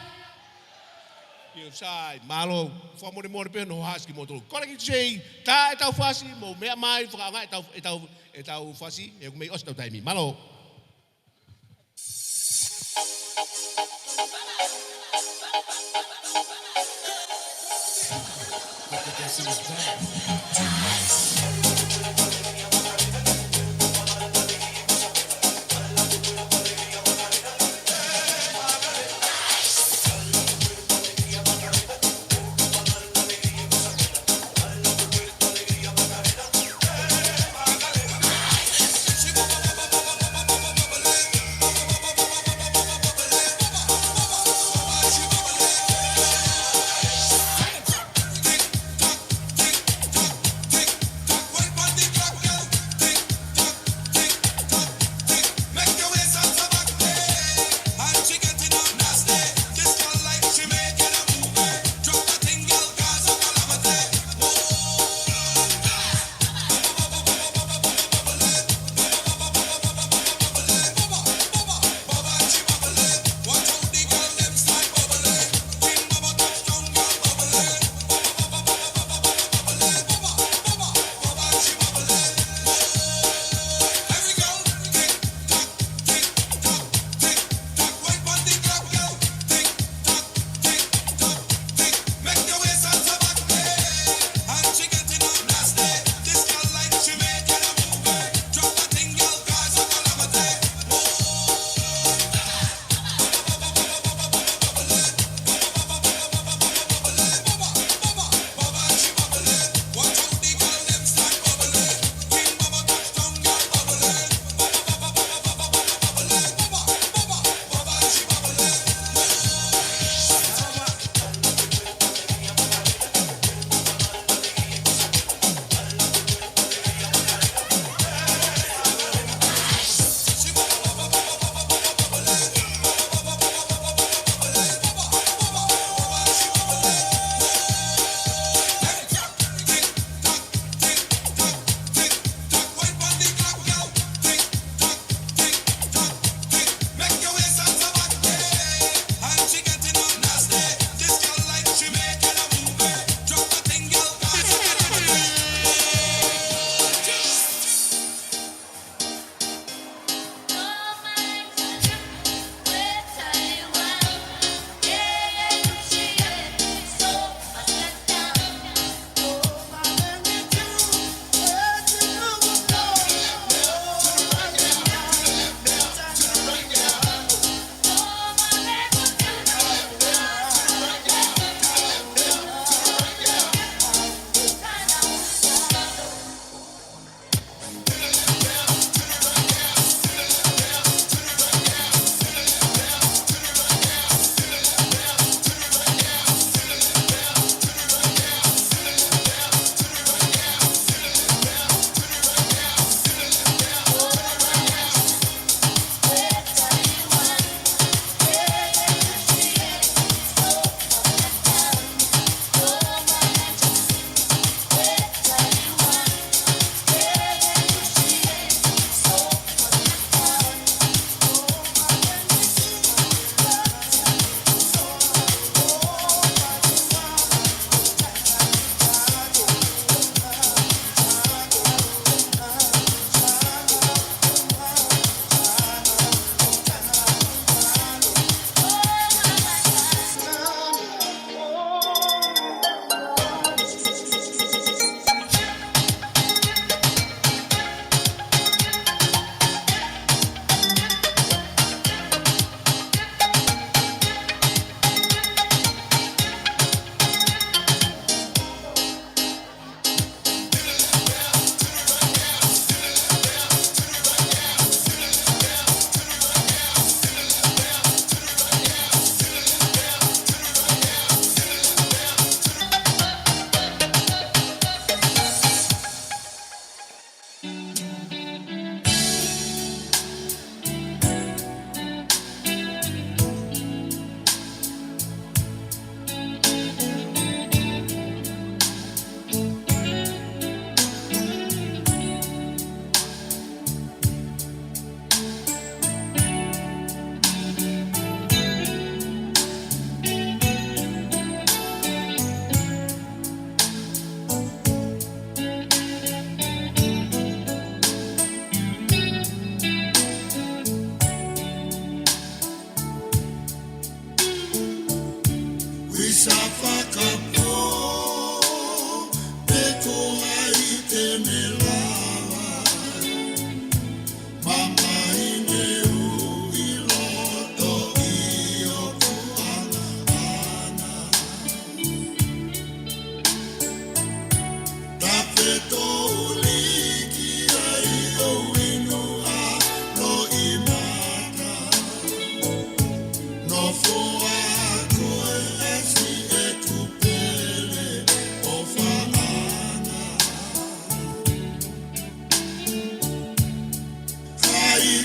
ʻIo sai, mālō. Fakamolemole pē hono haʻasi kimoutolu. Kole ki he T J, tā ʻetau fasi, mou meʻa mai, fakaʻaongaʻi ʻetau, ʻetau, ʻetau fasi, he ʻoku mei ʻosi ʻetau taimi. Mālō.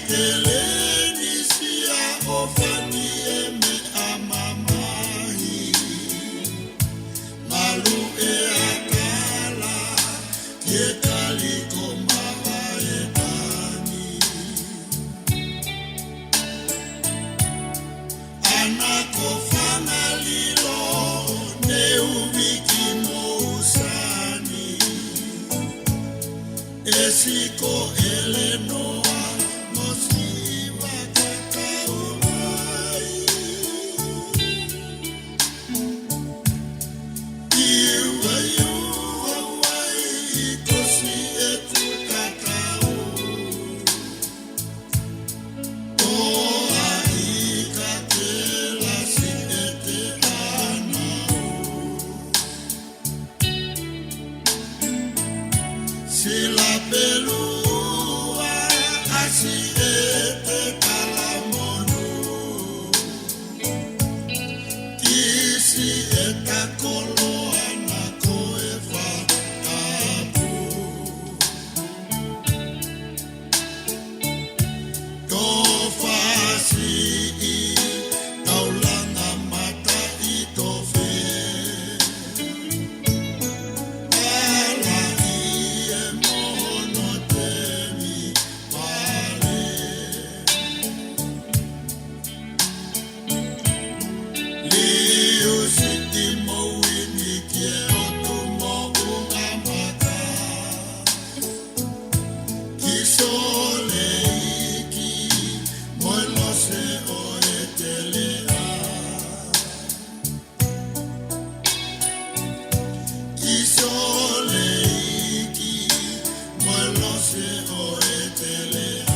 Telenisia ʻo fani e meʻa mamahi. Malu e akala, ke kaliko mavae tani. Ana ko Fangalilo, ne ʻuvi ki Mousani. ʻEsi ko ʻElenoa, mo Siva Kakaulai. Iu ai, iu ai, ko siʻeku tatau. ʻO ai ka ke lasi e te anau. Sila pelua, ʻasi e te kalamonū. Kisi e ta koloa na ko e fatapu. Tō fasi i taulanga mata i tofe. Ala i e mono temi pale. Liu siʻi mouini ki he ʻotu moʻungamaka. Ki Soleiki, mo e lose ʻo e telea. Ki Soleiki, mo e lose ʻo e telea.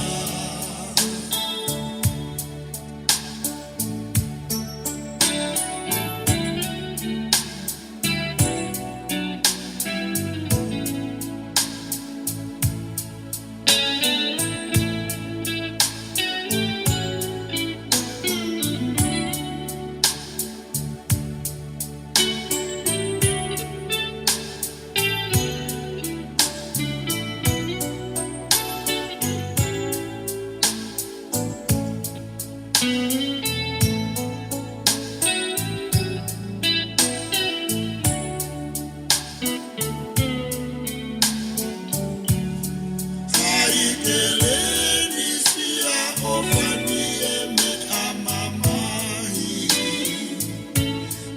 Kai Telenisia ʻo fani e meʻa mamahi.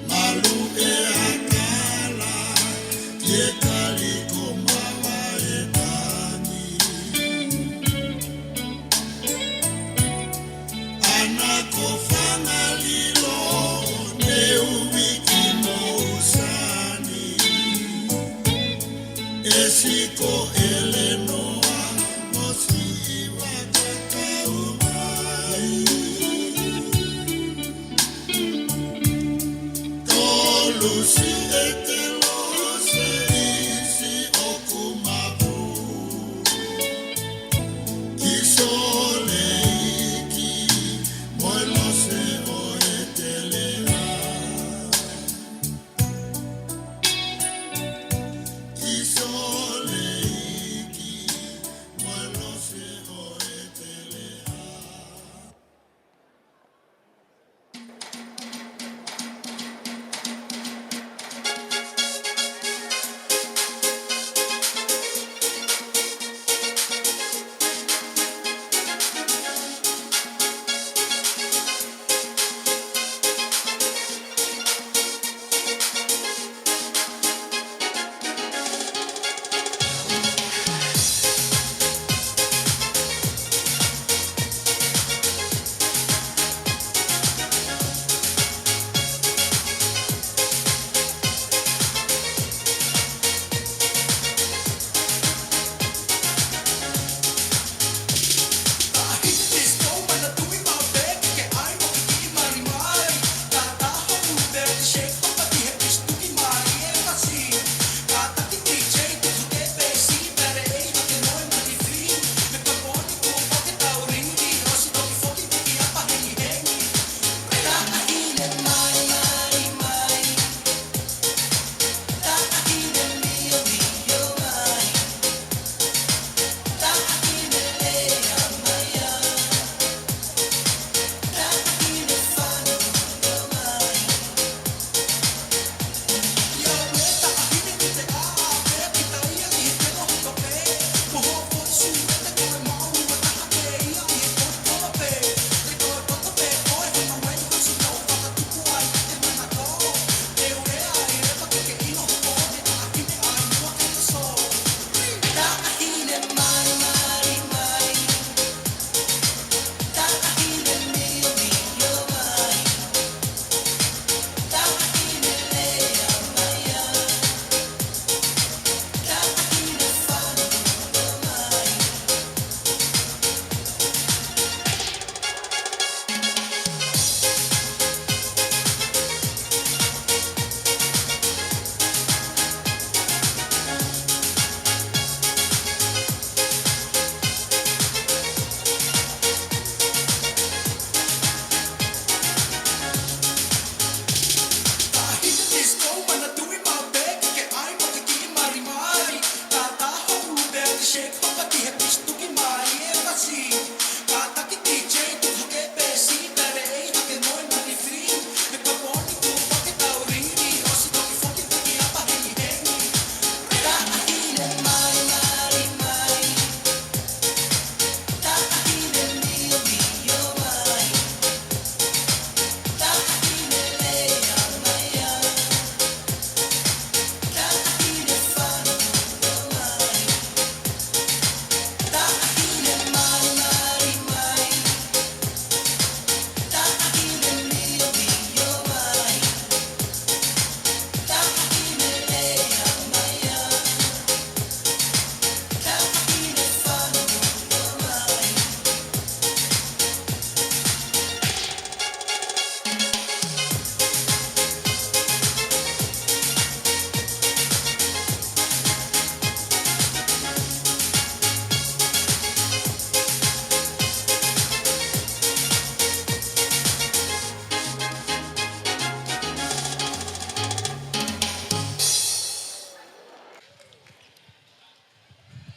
Malu e akala, ke kaliko mavae tani. Ana ko Fangalilo, ne ʻuvi ki Mousani. ʻEsi ko ʻElenoa, mo Siva Kakaulai. Tolu siʻete lose ʻi Siʻokumapu. Ki Soleiki, mo e lose ʻo e telea. Ki Soleiki, mo e lose ʻo e telea.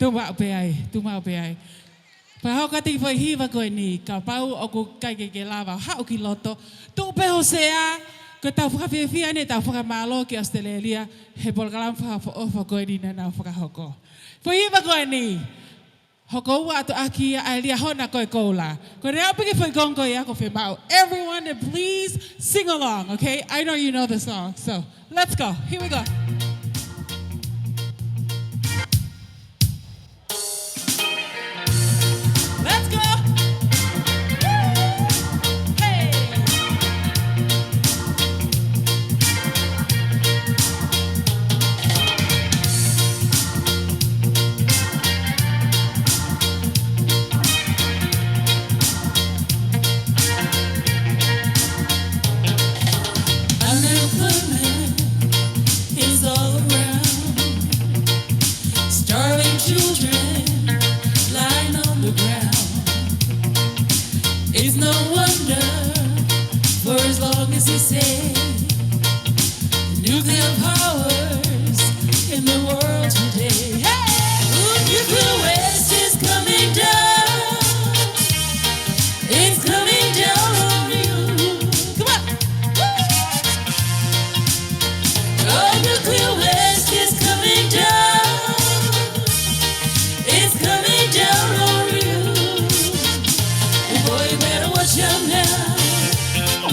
Tuʻu maʻu pē ai, tuʻu maʻu pē ai. Fakahoko atu e foʻi hiva ko eni, kapau ʻoku ʻikai ke ke lava haʻu ki loto, tuʻu pē ho sea, ko ʻetau fakafiefia eni, ʻetau fakamālō ki ʻAositelēlia, he polokalama fakaʻofoʻofa ko eni naʻa nau fakahoko. Foʻi hiva ko eni, hoko ua atu ʻaki ia ʻa e Liahona ko e Koula. Ko e lea pē ki he foʻi konga ko ia ʻoku fiemaʻu. Everyone to please sing along, okay? I know you know the song, so let's go. Here we go. Let's go. Hey. Unemployment is all around. Starving children lying on the ground. It's no wonder, for as long as he said, nuclear powers in the world today. Hey! Nuclear waste is coming down. It's coming down on you. Come on. Oh, nuclear waste is coming down. It's coming down on you. Boy, you better watch out now.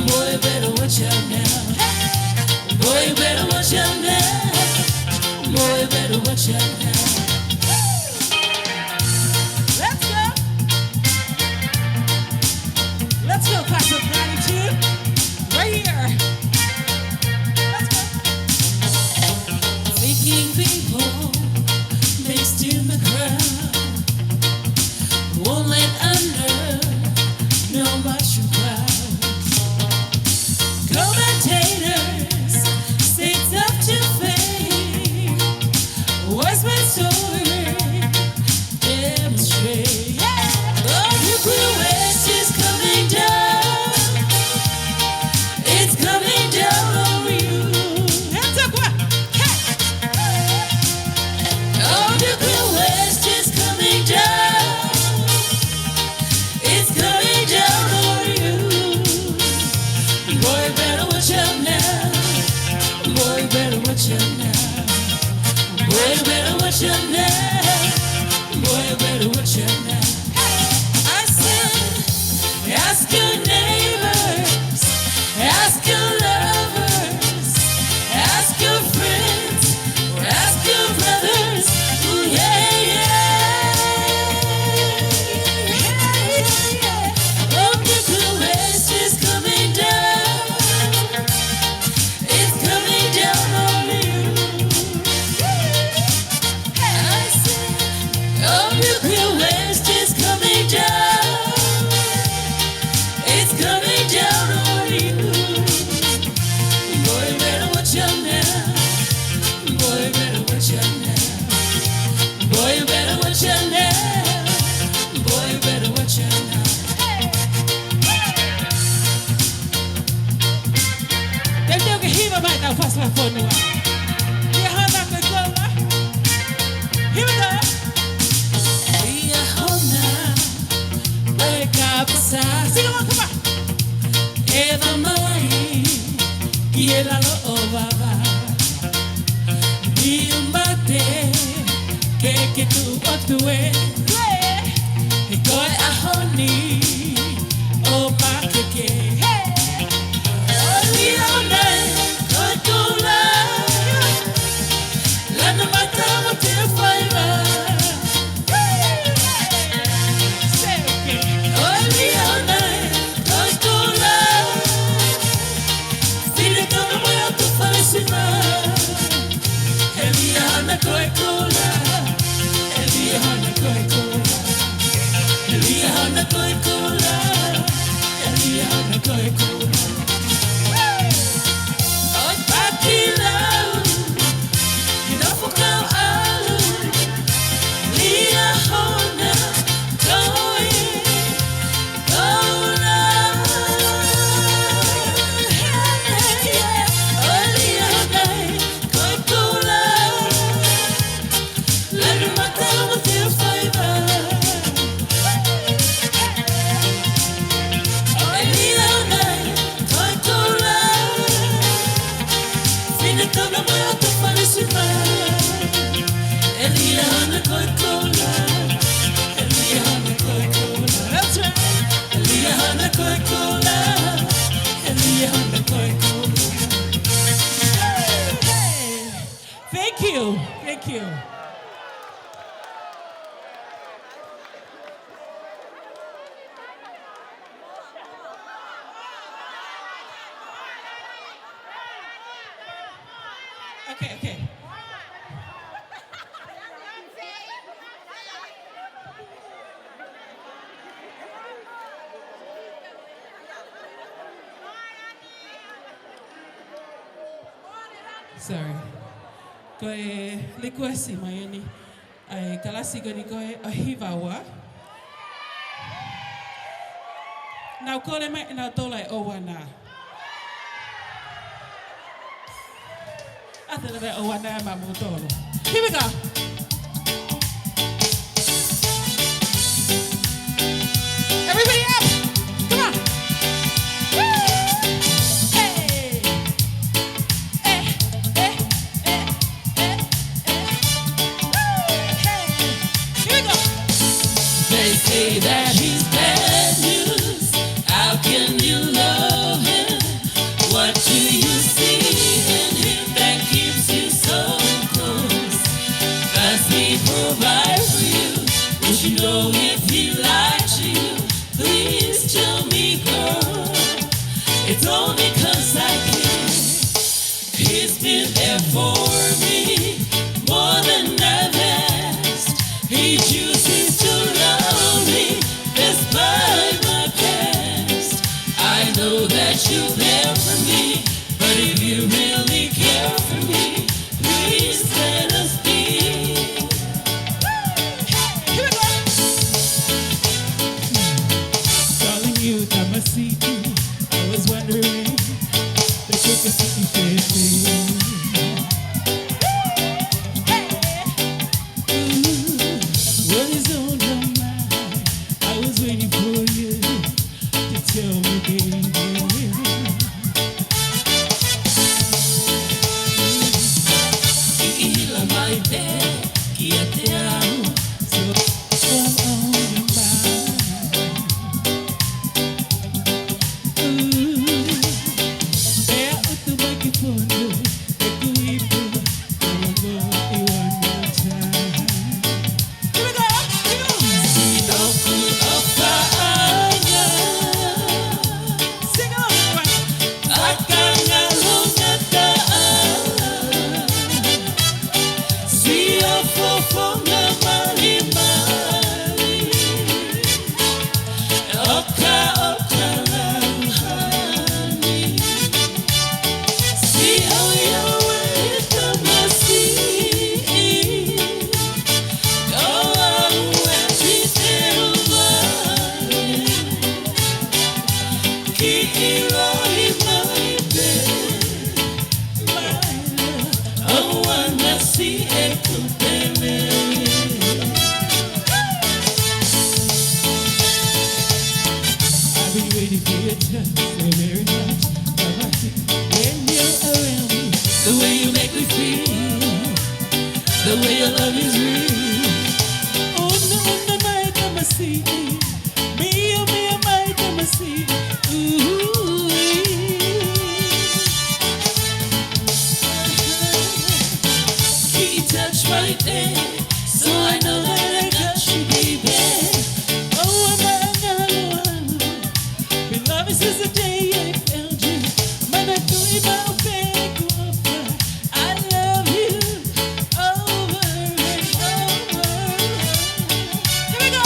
Boy, you better watch out now. Boy, you better watch out now. Boy, you better watch out now. Let's go. Let's go, class of gratitude. Right here. Let's go. Thinking people mixed in the crowd won't let under no mushroom cloud. Commentators say it's up to fame. Wise men soaring demonstrate. Yeah. Oh, nuclear waste is coming down. It's coming down on you. Hands up, what? Hey. Oh, nuclear waste is coming down. It's coming down on you. Boy, you better watch out now. Boy, you better watch out now. Boy, you better watch out now. Boy, you better watch out now. I said, ask your neighbors, ask your lovers, ask your friends, ask your brothers. Ooh, yeah, yeah. Yeah, yeah, yeah. Oh, nuclear waste is coming down. It's coming down on you. I say, oh, nuclear waste is coming down. It's coming down on you. Boy, you better watch out now. Boy, you better watch out now. Boy, you better watch out now. Boy, you better watch out now. Hey! Teuteu ke hiva mai ʻetau fasi fakafonua. Liahona ko e Koula. Here we go. Liahona ko e Kapasa. Sing along, come on. ʻEva mai ki he lalo ʻo vava. Liu mate ke ke tuʻu ʻo tuʻu ē. He ko e ʻaho ni ʻo makeke. Hey! ʻOi Liahona ē, ko e Koula. Lana mata mo te faiva. Hey! Say it again. ʻOi Liahona ē, ko e Koula. Fili kama mo e atu fale sima. He Liahona ko e Koula. He Liahona ko e Koula. He Liahona ko e Koula. Okay, okay. Sorry. Ko e likuesi mai eni ʻa e kalasi ko eni ko e ʻo Hiva Ua. Nau kole mai ʻe nautolu ʻa e ʻOua Nā. ʻAtele mai ʻOua Nā maʻamoutolu. Here we go. Everybody up. Come on. Woo! Hey. Eh, eh, eh, eh, eh. Woo! Hey. Here we go. They say that he's bad news. How can you love him? What do you see in him that keeps you so close? Does he provide for you? Would you know if he lied to you? Please tell me, girl. It's only 'cause I care. He's been there for me more than I've asked. He chooses to love me despite my past. I know that you care for me, but if you really care for me, please let us be. Here we go. Calling you, Tamasiʻi. I was wondering if you could see me. Ooh, what is on your mind? I was waiting for you to tell me, baby. ʻIlo mai pē kiate au, so what's on your mind? Ooh, pea ʻoku tuʻu mai ki fonu ʻeku ipu, I wanna go, I wanna try. Here we go. Sing along, everyone. Sing along, everyone. Fakangalongataʻa. Siʻo fofonga malimali. ʻOkaʻoka lauhani. Siʻo ʻiate au e tamasiʻi. ʻO aʻu ē ki te u vale. Kiʻi loi mai pē. My love, I wanna see it too, baby. I've been waiting for your touch so very much. When you're around me, the way you make me feel, the way your love is real. Oh no, oh no, my tamasiʻi. Mio, mio, my tamasiʻi. Ooh. He touched right there, so I know that I got you, baby. Oh, I'm a, I'm a, I'm a. Been loving since the day I found you. Mana tu i mau peku ofa. I love you over and over. Here we go.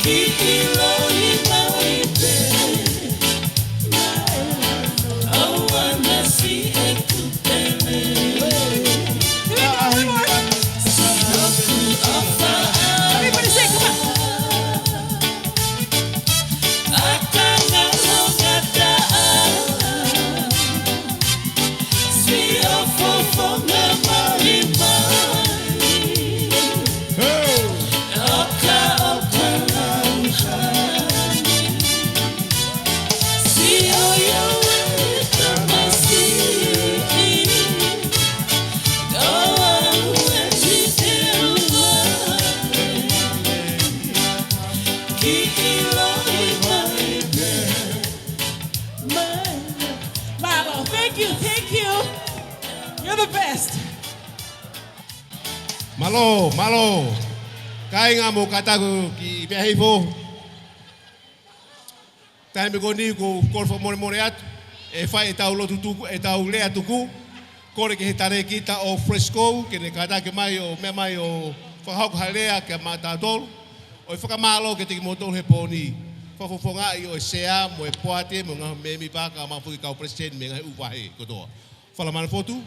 Kiʻi loi mai pē, ʻoua naʻa siʻeku pele. Everybody say, come on. Mālō, thank you, thank you. You're the best. Mālō, mālō. Kāinga, mou kātaki ke meʻa hifo. Taimi ko eni ʻoku ou kole fakamolemole atu. ʻE fai ʻetau lotu tuku, ʻetau lea tuku. Kole ki he talēkita ʻo Fresco, ke ne kātaki mai ʻo meʻa mai ʻo fakahoko ha lea kia mautolu. ʻOi fakamālō kiate kimoutolu he pō ni. Fakafofongaʻi ʻo e sea mo e poate mo e ngaahi mēmipa kae ʻumaʻā foki e kau palesiteni mei he ngaahi ʻū vahe kotoa. Fala Manafotu.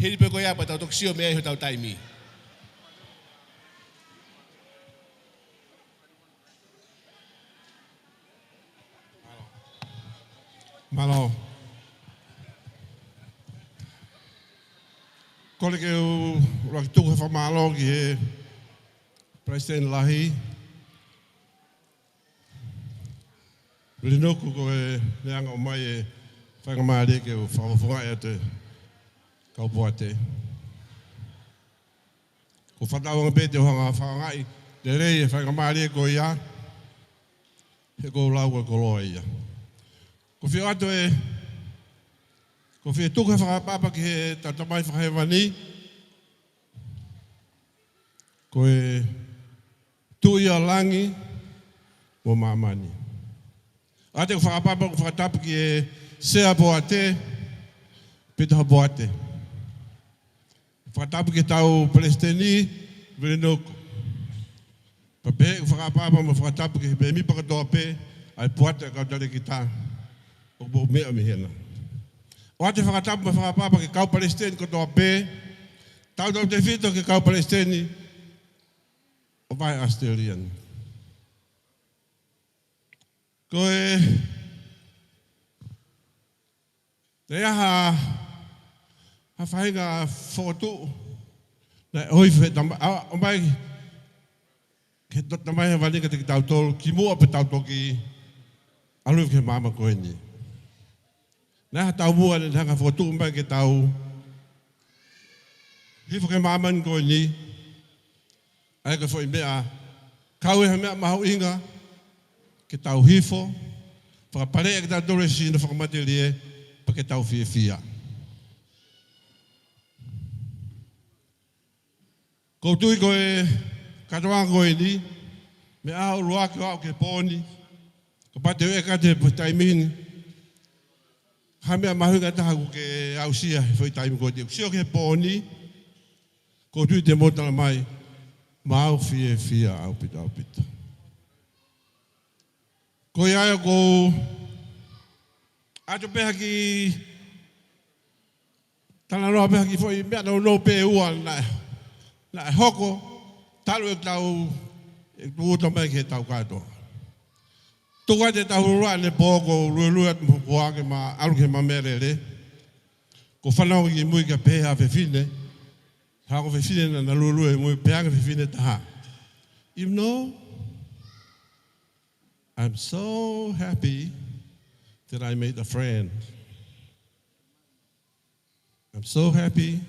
Hili pē ko ia pea tau toki sio mei ai hotau taimi. Mālō. Kole ke u ʻuluaki tuku ha fakamālō ki he Palesiteni Lahi, Vilinuku, ko e leanga ʻomai e faingamālie ke u fakafofongaʻi atu e kau poate. ʻOku ou fakatauange pē te u hanga ʻo fakaʻaongaʻi lelei e faingamālie ko ia, he ʻoku ou lau ko e koloa ia. ʻOku ou fie ʻoatu e, ʻoku ou fie tuku ha fakaʻapaʻapa ki heʻetau Tamai Fakahēvani, ko e Tuʻi ʻo langi mo māmani. ʻOatu e fakaʻapaʻapa ʻoku fakatapu ki he sea poate, Pita Hopoate. Fakatapu ki heʻetau Palesiteni, Vilinuku. Pea pehē ʻeku fakaʻapaʻapa mo fakatapu ki he mēmipa kotoa pē ʻa e poate ʻa e kau talēkita ʻoku mou meʻa mei hena. ʻOatu e fakatapu mo e fakaʻapaʻapa ki he kau palesiteni kotoa pē, tautautefito ki he kau palesiteni ʻo e vahe ʻAositelēlia ni. Ko e, naʻe ʻi ai ha, ha faʻahinga fokotuʻu naʻe ʻohifo he Tamai, ʻa, ʻomai ki he to-, Tamai Hēvani kiate kitautolu, kimuʻa pea tau toki ʻalu ki he māmani ko eni. Naʻe ʻi ai ha taumuʻa naʻe hanga ʻo fokotuʻu mai ke tau hifo ki he māmani ko eni, ʻa ia ko e foʻi meʻa, kau ai ha meʻa mahuʻinga ke tau hifo, fakapaleʻi kitautolu ʻe he sino fakamatelie, pea ke tau fiefia. ʻOku ou tui ko e kātoanga ko eni, mei he ʻaho ʻuluaki ʻo aʻu ki he pō ni, kapau te u ʻeke atu he foʻi taimi ni, ha meʻa mahuʻinga taha ʻoku ke aʻusia he foʻi taimi ko eni. ʻOku ou sio ki he pō ni, ʻoku ou tui te mou tala mai, maʻu fiefia ʻaupito, ʻaupito. Ko ia ai ʻoku ou ʻoatu pē ha kiʻi talanoa pē ha kiʻi foʻi meʻa nounou pē ʻe ua naʻe, naʻe hoko talu ʻetau, ʻetau tūʻuta mai ki heʻetau kātoa. Tuku atu ʻetau huluʻa ʻanepō, ʻoku ou luelue atu mo hoku hoa ke ma ʻalu ki he mamelele. ʻOku ou fanongo ki mui ka pehē ha fefine, ha ongo fefine naʻa na luelue ʻi mui, pehē ange ʻe he fefine ʻe taha, "You know, I'm so happy that I made a friend. I'm so happy.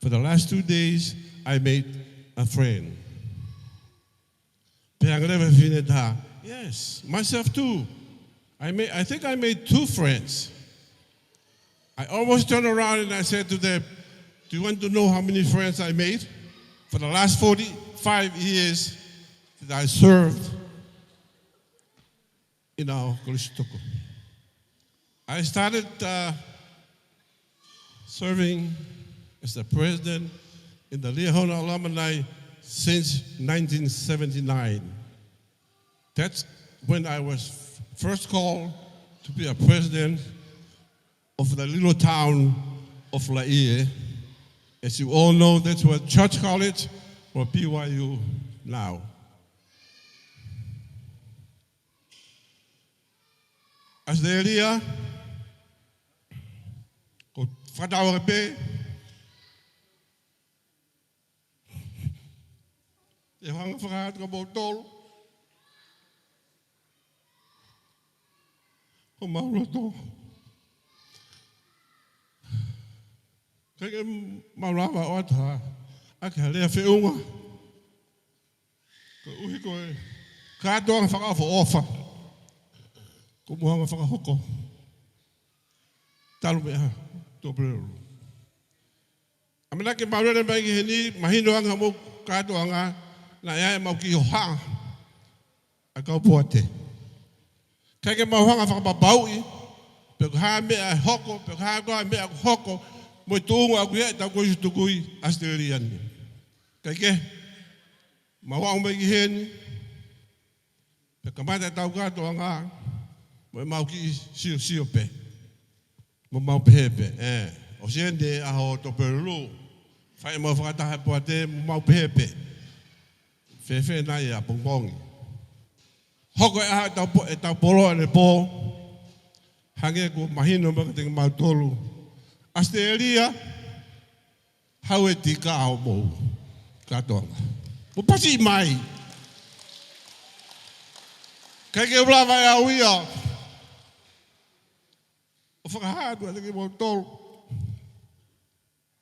For the last two days, I made a friend." Pehē ange leva ʻe he fefine ʻe taha, "Yes, myself too. I made, I think I made two friends." I almost turned around and I said to them, "Do you want to know how many friends I made for the last forty-five years that I served in our Kolisi Toko?" I started, uh, serving as the president in the Liahona Alumni since nineteen seventy-nine. That's when I was first called to be a president of the little town of Laie. As you all know, that's where Church College or B Y U now. ʻAositelēlia, ko fakatau ake pē, ʻe hanga fakahā atu kia moutolu homau loto. ʻIkai ke mau lava ʻo ʻatu ha, ʻaki ha lea feʻunga. Koeʻuhi ko e kātoanga fakaʻofoʻofa kuo mou hanga fakahoko talu mei he Tuʻapulelulu. ʻAmanaki ke mau lele mai ki heni, mahino ange homou kātoanga, naʻe ʻi ai ʻemau kiʻi hohaʻa ʻa e kau poate. ʻIkai ke mau hanga fakapapauʻi pe ko e hā e meʻa ʻe hoko, pe ko e hā koā e meʻa ʻoku hoko, mo e tuʻunga ʻoku ʻi ai ʻetau koisitūkui ʻAositelēlia ni. Kae kehe, mau aʻu mai ki heni, pea kamata ʻetau kātoanga mo ʻemau kiʻi siosio pē. Mo mau pehē pē, ē, ʻosi eni e ʻaho Tuʻapulelulu, fai ʻemau fakataha e poate, mo mau pehē pē, fēfē nai ʻapongipongi? Hoko e ʻaho ʻetau po-, ʻetau polo ʻanepō, hangē kuo mahino mai kiate kimautolu, ʻAositelēlia, haʻu e tika ʻo mou kātoanga. Mou pasi mai. ʻIkai ke u lava ʻe au ia ʻo fakahā atu kiate kimoutolu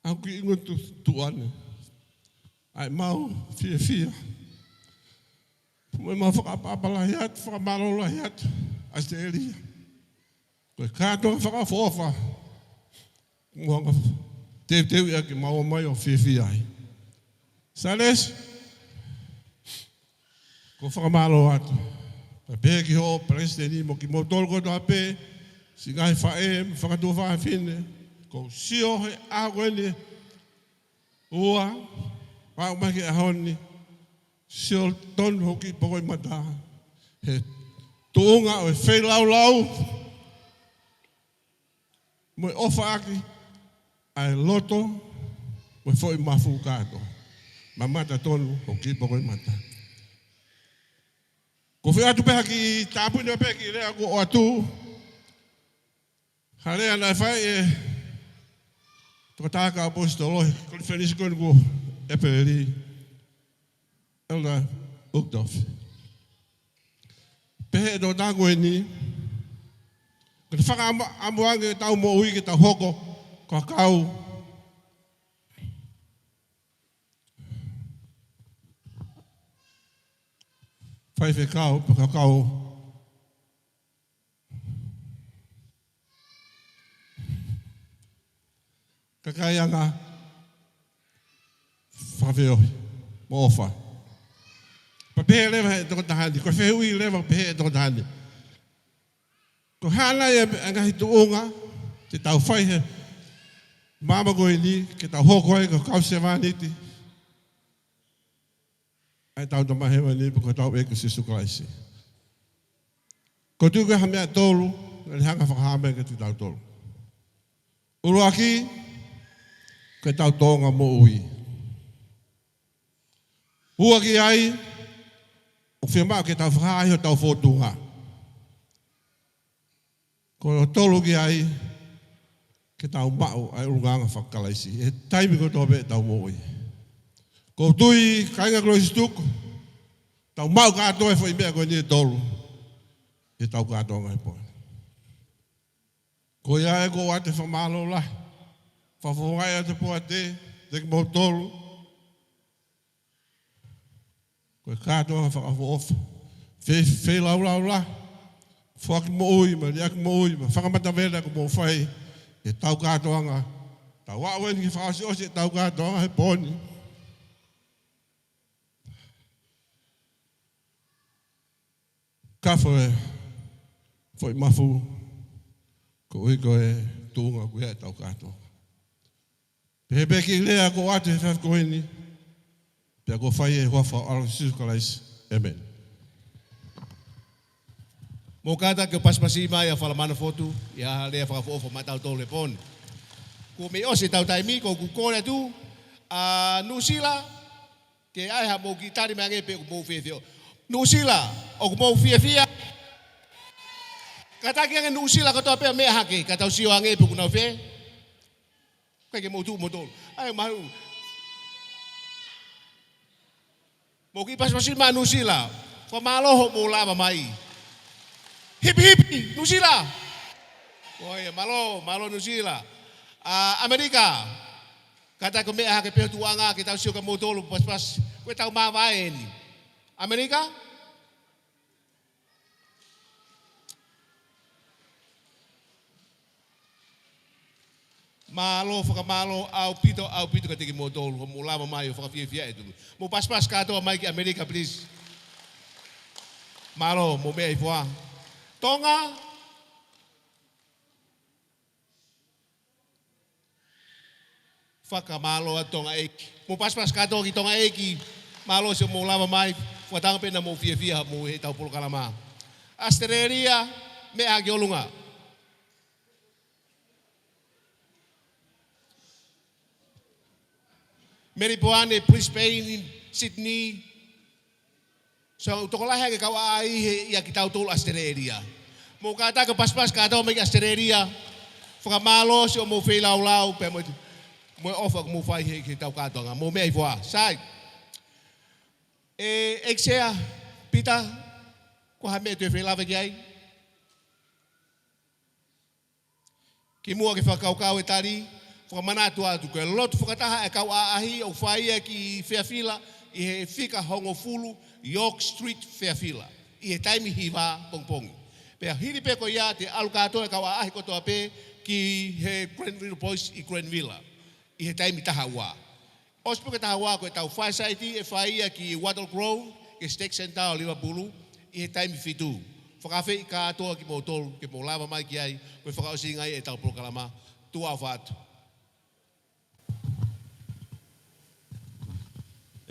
ʻa e kiʻi ngutu tuʻa ni, ʻa ʻemau fiefia mo ʻemau fakaʻapaʻapa lahi atu, fakamālō lahi atu, ʻAositelēlia. Ko e kātoanga fakaʻofoʻofa, mo hanga teuteuʻi ʻaki ke mau ō mai ʻo fiefia ai. Sālesi, ʻoku ou fakamālō atu. Pea pehē ki hoʻo palesiteni mo kimoutolu kotoa pē, siʻi ngaahi faʻē mo e fakatuofāfine, ʻoku ou sio he ʻaho ko eni, ua, aʻu mai ki he ʻaho ni, sio tonu hoku kiʻi poko ʻi mata he tuʻunga ʻo e feilaulau mo e ʻofaʻaki ʻa e loto mo e foʻi mafu kātoa. Mamata tonu hoku kiʻi poko ʻi mata. ʻOku ou fie ʻoatu pē ha kiʻi tāpuni pē kiʻi lea kuo ʻoatu. Ha lea naʻe fai ʻe he tokotaha kau ʻaposetolo he konifelenisi ko eni ko ʻEpeleli, Elder Uchtdorf. Pehē ʻe he tokotaha ko eni, ko e fakaʻamu-, ʻamu ange ʻetau moʻui ke tau hoko ko e kau faifekau, pe ko e kau kakai anga fakafeohi mo ʻofa. Pea pehē leva ʻe he tokotaha ni, ko e fehuʻi leva pehē ʻe he tokotaha ni, ko e hā nai e, e ngaahi tuʻunga te tau fai he māmani ko eni ke tau hoko ai ko e kau sevāniti ʻa ʻetau Tamai Hēvani pe ko hotau ʻEiki ko Sīsū Kalaisi? ʻOku ou tui ko e hā e meʻa ʻe tolu naʻa ne hanga fakahā mai kiate kitautolu. ʻUluaki, ko ʻetau tōʻonga moʻui. Ua ki ai, ʻoku fiemaʻu ke tau fakahā ai hotau fōtunga. Ko e tolu ki ai, ke tau maʻu ʻa e ʻulungaanga faka-Kalaisi he taimi kotoa pē ʻetau moʻui. ʻOku ou tui, kāinga Kalaisi tuku, tau maʻu kātoa e foʻi meʻa ko eni ʻe tolu ʻi heʻetau kātoanga he pō ni. Ko ia ai ʻoku ou ʻoatu e fakamālō lahi, fakafofongaʻi atu e poate, kiate kimoutolu. Ko e kātoanga fakaʻofoʻofa, fe-, feilaulau lahi, foaki moʻui, mo e liʻaki moʻui, mo e fakamatavela kuo mou fai ʻi heʻetau kātoanga. Tau aʻu eni ki he fakaʻosiʻosi ʻetau kātoanga he pō ni. Kafo e foʻi mafu, koeʻuhi ko e tuʻunga ʻoku ʻi ai ʻetau kātoanga. He pē kiʻi lea kuo ʻoatu he efiafi ko eni, pea kuo fai ʻi he huafa ʻo e ʻAlo ko Sīsū Kalaisi. ʻĒmeni. Mou kātaki ke u pasipasi mai ʻa Falamana Fotu, ʻi ha lea fakaʻofoʻofa maʻatautolu he pō ni. Kuo mei ʻosi ʻetau taimi, ko ʻeku kole atu, ʻa Nuʻusila, ke ʻai haʻamou kiʻi tali mai ange pe ʻoku mou fiefia. Nuʻusila, ʻoku mou fiefia? Kātaki ange Nuʻusila kotoa pē ʻo meʻa hake, ka tau sio ange pe ʻoku nau fie. ʻIkai ke mou tuʻu moutolu. ʻAi, mahu. Mou kiʻi pasipasi mai Nuʻusila. Fakamālō hoʻomou lava mai. Hipihipi, Nuʻusila. ʻOi, mālō, mālō Nuʻusila. ʻA, ʻAmelika. Kātaki ke meʻa hake pē ho tuʻuʻanga ke tau sio kia moutolu pasipasi. Ko ʻetau māvae eni. ʻAmelika? Mālō, fakamālō ʻaupito, ʻaupito kiate kimoutolu, hoʻomou lava mai ʻo fakafiefia e tunu. Mou pasipasi kātoa mai ki ʻAmelika, please. Mālō, mou meʻa hifo ā. Tonga, fakamālō atu Tonga ʻEiki. Mou pasipasi kātoa ki Tonga ʻEiki. Mālō siʻomou lava mai. Fakatauange pē naʻa mou fiefia mo ʻetau polokalama. ʻAositelēlia, meʻa ki ʻolunga. Melipoane, Brisbane, Sydney. So, tokolahi ange kau ʻaʻahi he ʻia kitautolu ʻAositelēlia. Mou kātaki ke pasipasi kātoa mai ki ʻAositelēlia. Fakamālō siʻomou feilaulau, pea mo, mo e ʻofa ʻoku mou fai he, he tau kātoanga. Mou meʻa hifo ā. Sai. ʻE, ʻEiki Sea, Pita, ko ha meʻa te u fie lave ki ai? Kimuʻa ke fakakaukau e tali, fakamanatu atu ko e lotu fakataha ʻa e kau ʻaʻahi ʻoku fai ia ki Fairfield ʻi he fika hongofulu York Street, Fairfield, ʻi he taimi hiva pongipongi. Pea hili pē ko ia te ʻalu kātoa e kau ʻaʻahi kotoa pē ki he Granville Boys ʻi Granville ʻi he taimi taha ua. ʻOsi pē ko e taha ua ko ʻetau fireside ʻe fai ia ki Wattle Grove, ki he States Centre ʻo Liverpool, ʻi he taimi fitu. Fakaafeʻi kātoa kimoutolu ke mou lava mai ki ai, ko e fakaʻosinga ia ʻetau polokalama. Tuʻa ʻofa atu.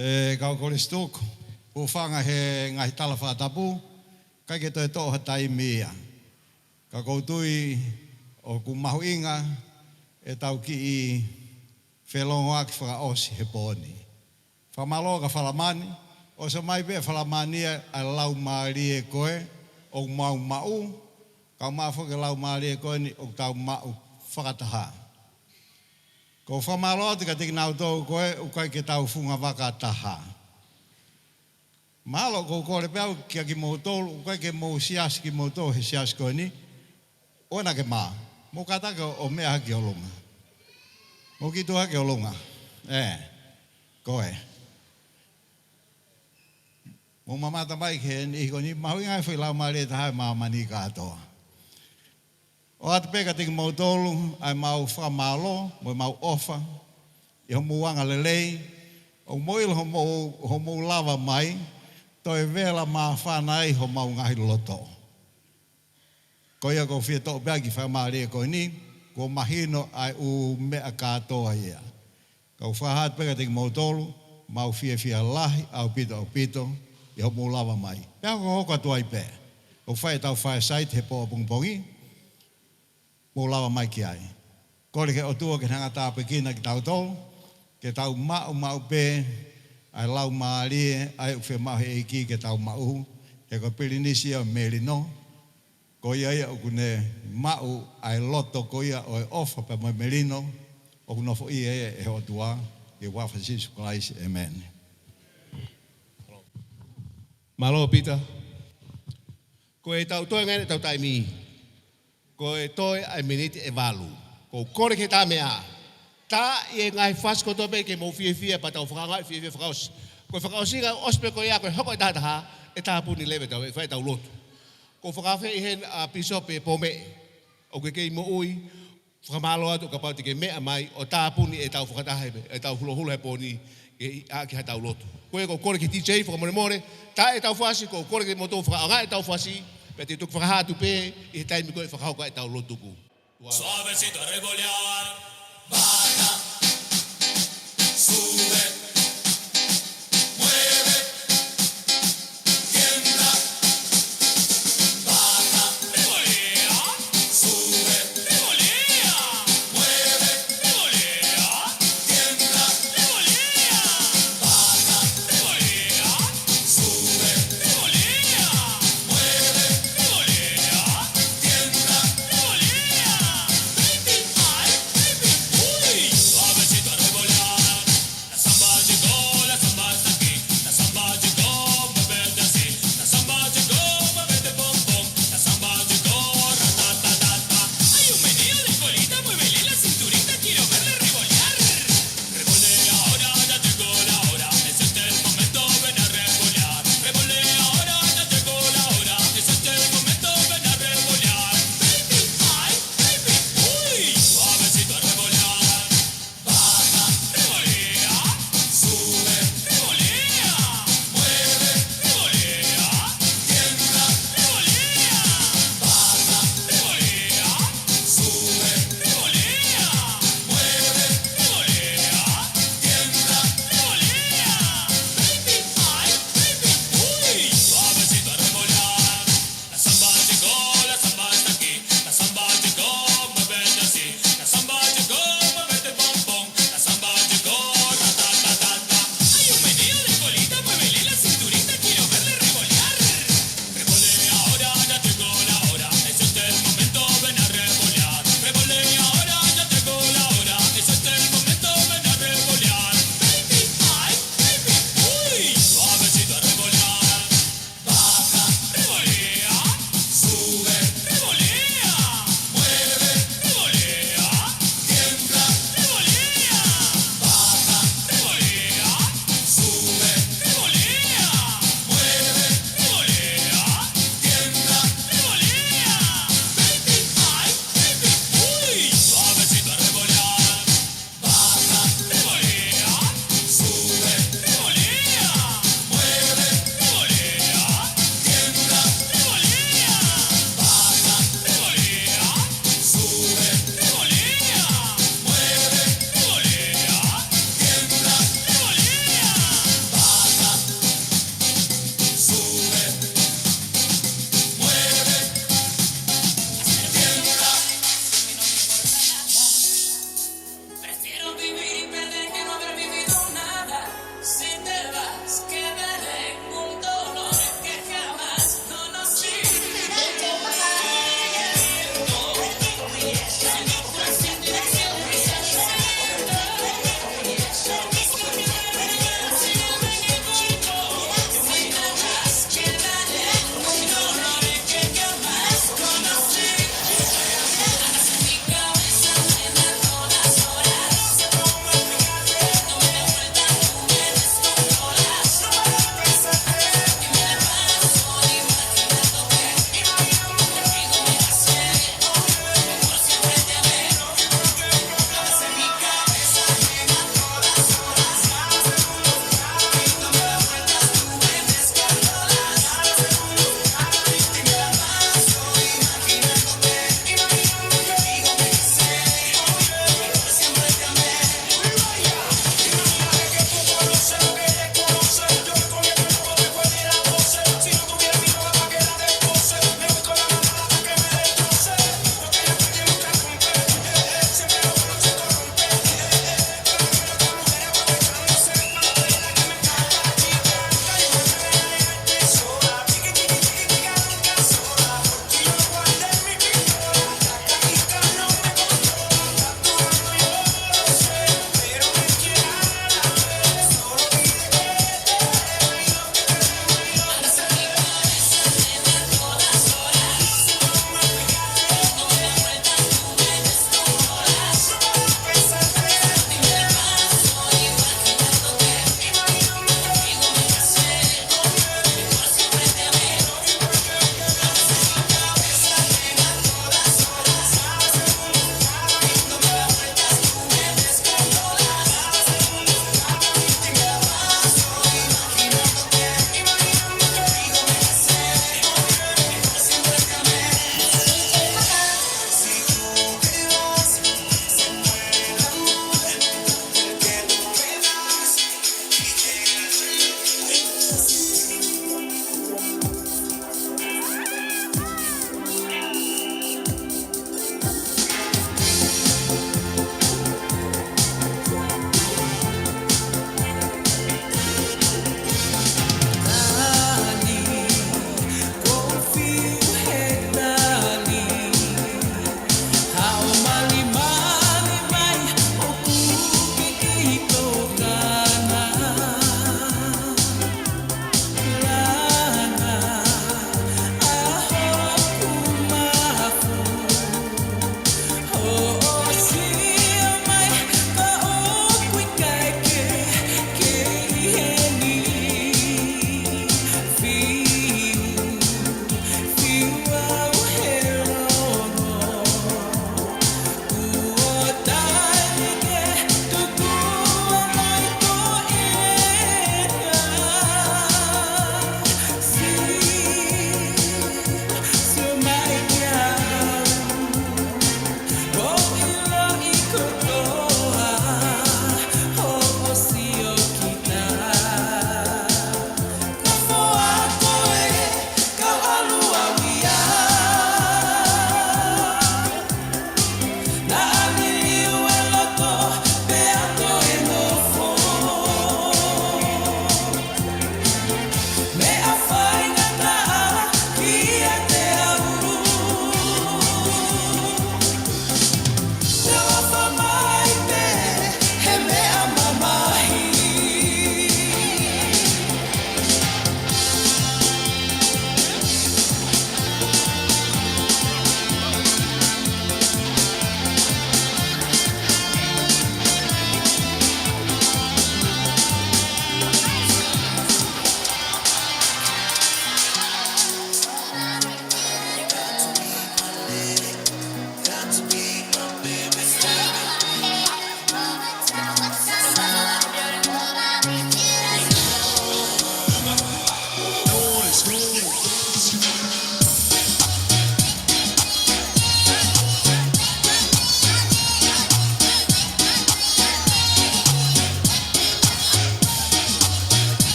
ʻE kau Kolisi Tuku, hūfanga he ngaahi tala fakatapu, ʻikai ke toe toʻo ha taimi ia. Ka ʻoku ou tui ʻoku mahuʻinga ʻetau kiʻi felongoaki fakaʻosi he pō ni. Fakamālō kia Falamani, ʻosi mai pē Falamani ʻa e laumālie ko ē ʻoku mau maʻu, ka ʻoku maʻu foki e laumālie ko eni ʻoku tau maʻu fakataha. ʻOku ou fakamālō atu kiate kinautolu ko ē ʻoku ʻikai ke tau funga vaka taha. Mālō, ʻoku ou kole pē au kia kimoutolu, ʻoku ʻikai ke mou siasi kimoutolu he siasi ko eni, ʻoua naʻa ke mā. Mou kātaki ʻo, ʻo meʻa hake ki ʻolunga. Mou kiʻi tuʻu hake ki ʻolunga. ʻĒ, ko ē. Mou mamata mai ki he niʻihi ko eni, mahuʻinga e foʻi laumālie taha ʻi māmani kātoa. ʻOatu pē kiate kimoutolu ʻa ʻemau fakamālō mo ʻemau ʻofa ʻi hoʻomou angalelei, ʻoku mou ʻilo hoʻomou, hoʻomou lava mai, toe vela māfana ai homau ngaahi loto. Ko ia ʻoku ou fie toʻo pē ʻa e kiʻi faingamālie ko eni, kuo mahino ʻa e ʻū meʻa kātoa ia. Ka ʻoku ou fakahā atu pē kiate kimoutolu, mau fiefia lahi ʻaupito, ʻaupito, ʻi hoʻomou lava mai. Pea hokohoko atu ai pē. ʻOku fai ʻetau fireside he pō ʻapongipongi, mou lava mai ki ai. Kole ki he ʻOtua ke ne hanga ʻo tāpuekina kitautolu, ke tau maʻu, maʻu pē ʻa e laumālie ʻa ia ʻoku fiemaʻu he ʻEiki ke tau maʻu, he ko e pilinisi ia ʻo e melino, ko ia ia ʻoku ne maʻu ʻa e loto ko ia ʻo e ʻofa pea mo e melino, ʻoku nofoʻia ia ʻe he ʻOtua, ʻi he huafa ʻo Sīsū Kalaisi, ʻēmeni. Mālō, Pita. Ko ʻetau toe ngaahi ʻetau taimi. Ko e toe ʻa e miniti ʻe valu. ʻOku ou kole ki he tā meʻa. Tā ʻi he ngaahi fasi kotoa pē ke mou fiefia pea tau fakaʻaongaʻi fiefia fakaʻosi. Ko e fakaʻosinga ʻosi pē ko ia ko e hoko e taha taha, ʻe tāpuni leva ʻetau, ʻe fai ʻetau lotu. ʻOku ou fakaafeʻi heni ʻa Pīsope Pōmeʻe. ʻOku ke kei moʻui, fakamālō atu kapau te ke meʻa mai ʻo tāpuni ʻetau fakataha he, ʻetau hulohula he pō ni, ke ʻi ʻaki haʻatau lotu. Ko ia ʻoku ou kole ki he D J fakamolemole, tā ʻetau fasi, ʻoku ou kole kimoutolu fakaʻaongaʻi ʻetau fasi, pea te u toki fakahā atu pē ʻi he taimi ko ē ʻe fakahoko ai ʻetau lotu tuku. Suavecito a revolear. Baila.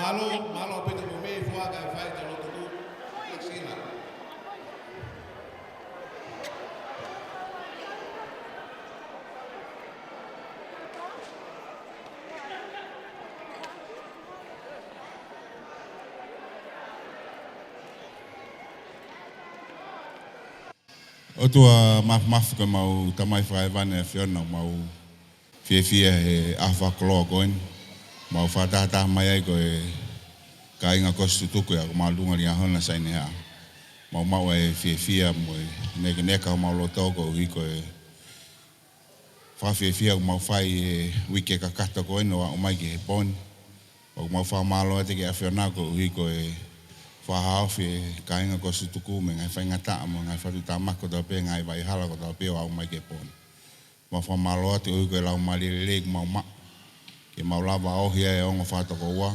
Mālō, mālō Pita mo e meʻa ʻoku fai kae fai ʻetau lotu tuʻu. Sila. ʻOtua Māfimafi, ko ʻemau Tamai Fakahēvani ʻa e ʻAfiona, mau fiefia he ʻaho fakakoloa ko eni. Mau fakatahataha mai ai ko e kāinga Kositutuku ʻi he ʻaho māʻolunga ʻi he ʻaho ni ʻa Sainehaʻa. Mau maʻu ʻa e fiefia mo e nekeneka ʻo homau loto koeʻuhi ko e fakafiefia ʻoku mau fai he uike kakato ko eni ʻo aʻu mai ki he pō ni. ʻOku mau fakamālō atu ki he ʻAfiona koeʻuhi ko e fakahaofi e kāinga Kositutuku mei he ngaahi faingataʻa mo e ngaahi fatuʻutāmaki kotoa pē, ngaahi vaʻa hala kotoa pē ʻo aʻu mai ki he pō ni. Mau fakamālō atu koeʻuhi ko e laumālie lelei ʻoku mau maʻu, ke mau lava ʻo ohi ai e ongo fakatokoua,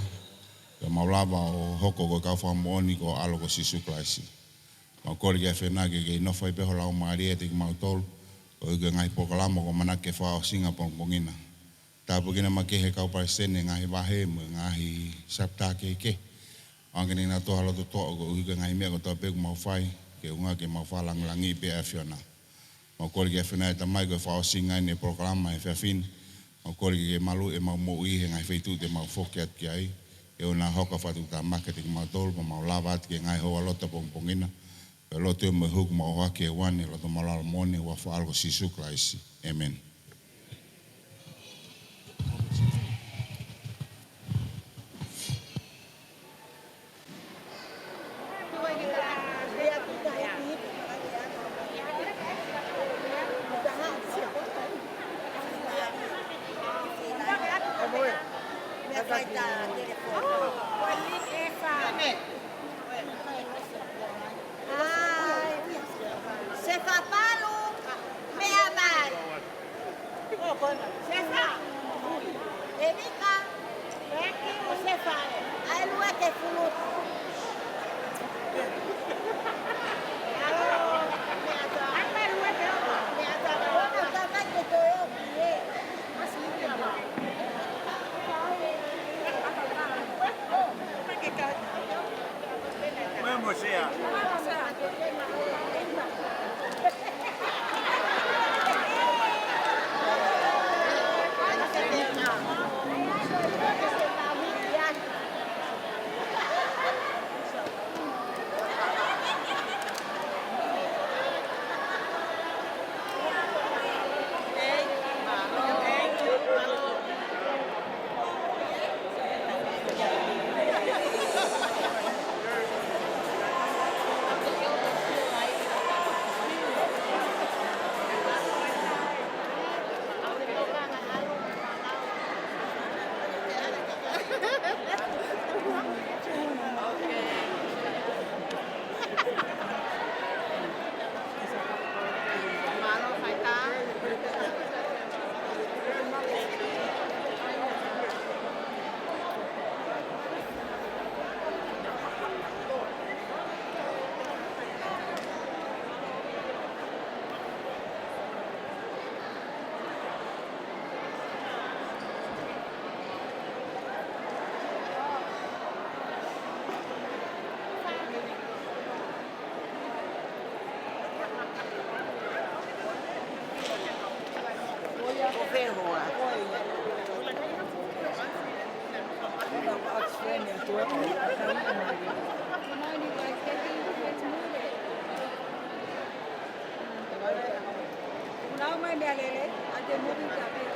ke mau lava ʻo hoko ko e kau fakamoʻoni ʻo e ʻAlo ko Sīsū Kalaisi. Mau kole ki he ʻAfiona ke kei nofo ai pē ho laumālie ʻiate kimautolu, koeʻuhi ko e ngaahi polokalama ʻoku ʻamanaki ke fakaʻosinga pongipongi na. Tāpuekina makehe e kau palesiteni e ngaahi vahe mo e ngaahi sapitā kehekehe. ʻOange ke nau toʻo ha loto toʻa koeʻuhi ko e ngaahi meʻa kotoa pē ʻoku mau fai, ke ʻuhinga ke mau fakalāngilangiʻi pē ʻa e ʻAfiona. Mau kole ki he ʻAfiona ʻe Tamai ko e fakaʻosinga eni e polokalama he efiafi ni. Mau kole ke ke maluʻi ʻemau moʻui he ngaahi feituʻu te mau foki atu ki ai. Ke ʻoua naʻa hoko ko ha fatuʻutāmaki kiate kimautolu, pea mau lava atu ki he ngaahi houalotu pongipongi na. Ko e lotu mo e hū ʻoku mau ʻohake ʻi he huafa ʻo e loto māʻoniʻoni ʻo e ʻAlo ko Sīsū Kalaisi. ʻĒmeni. ʻAi. Sefa Palu, meʻa mai. Sefa. Evika. Sefa. ʻAi lue ke fulutu. ʻAi lue ke fulutu. Meʻa mai. Ona ka mai ke toe oki, ē. Now my meʻalele, I can move it a bit.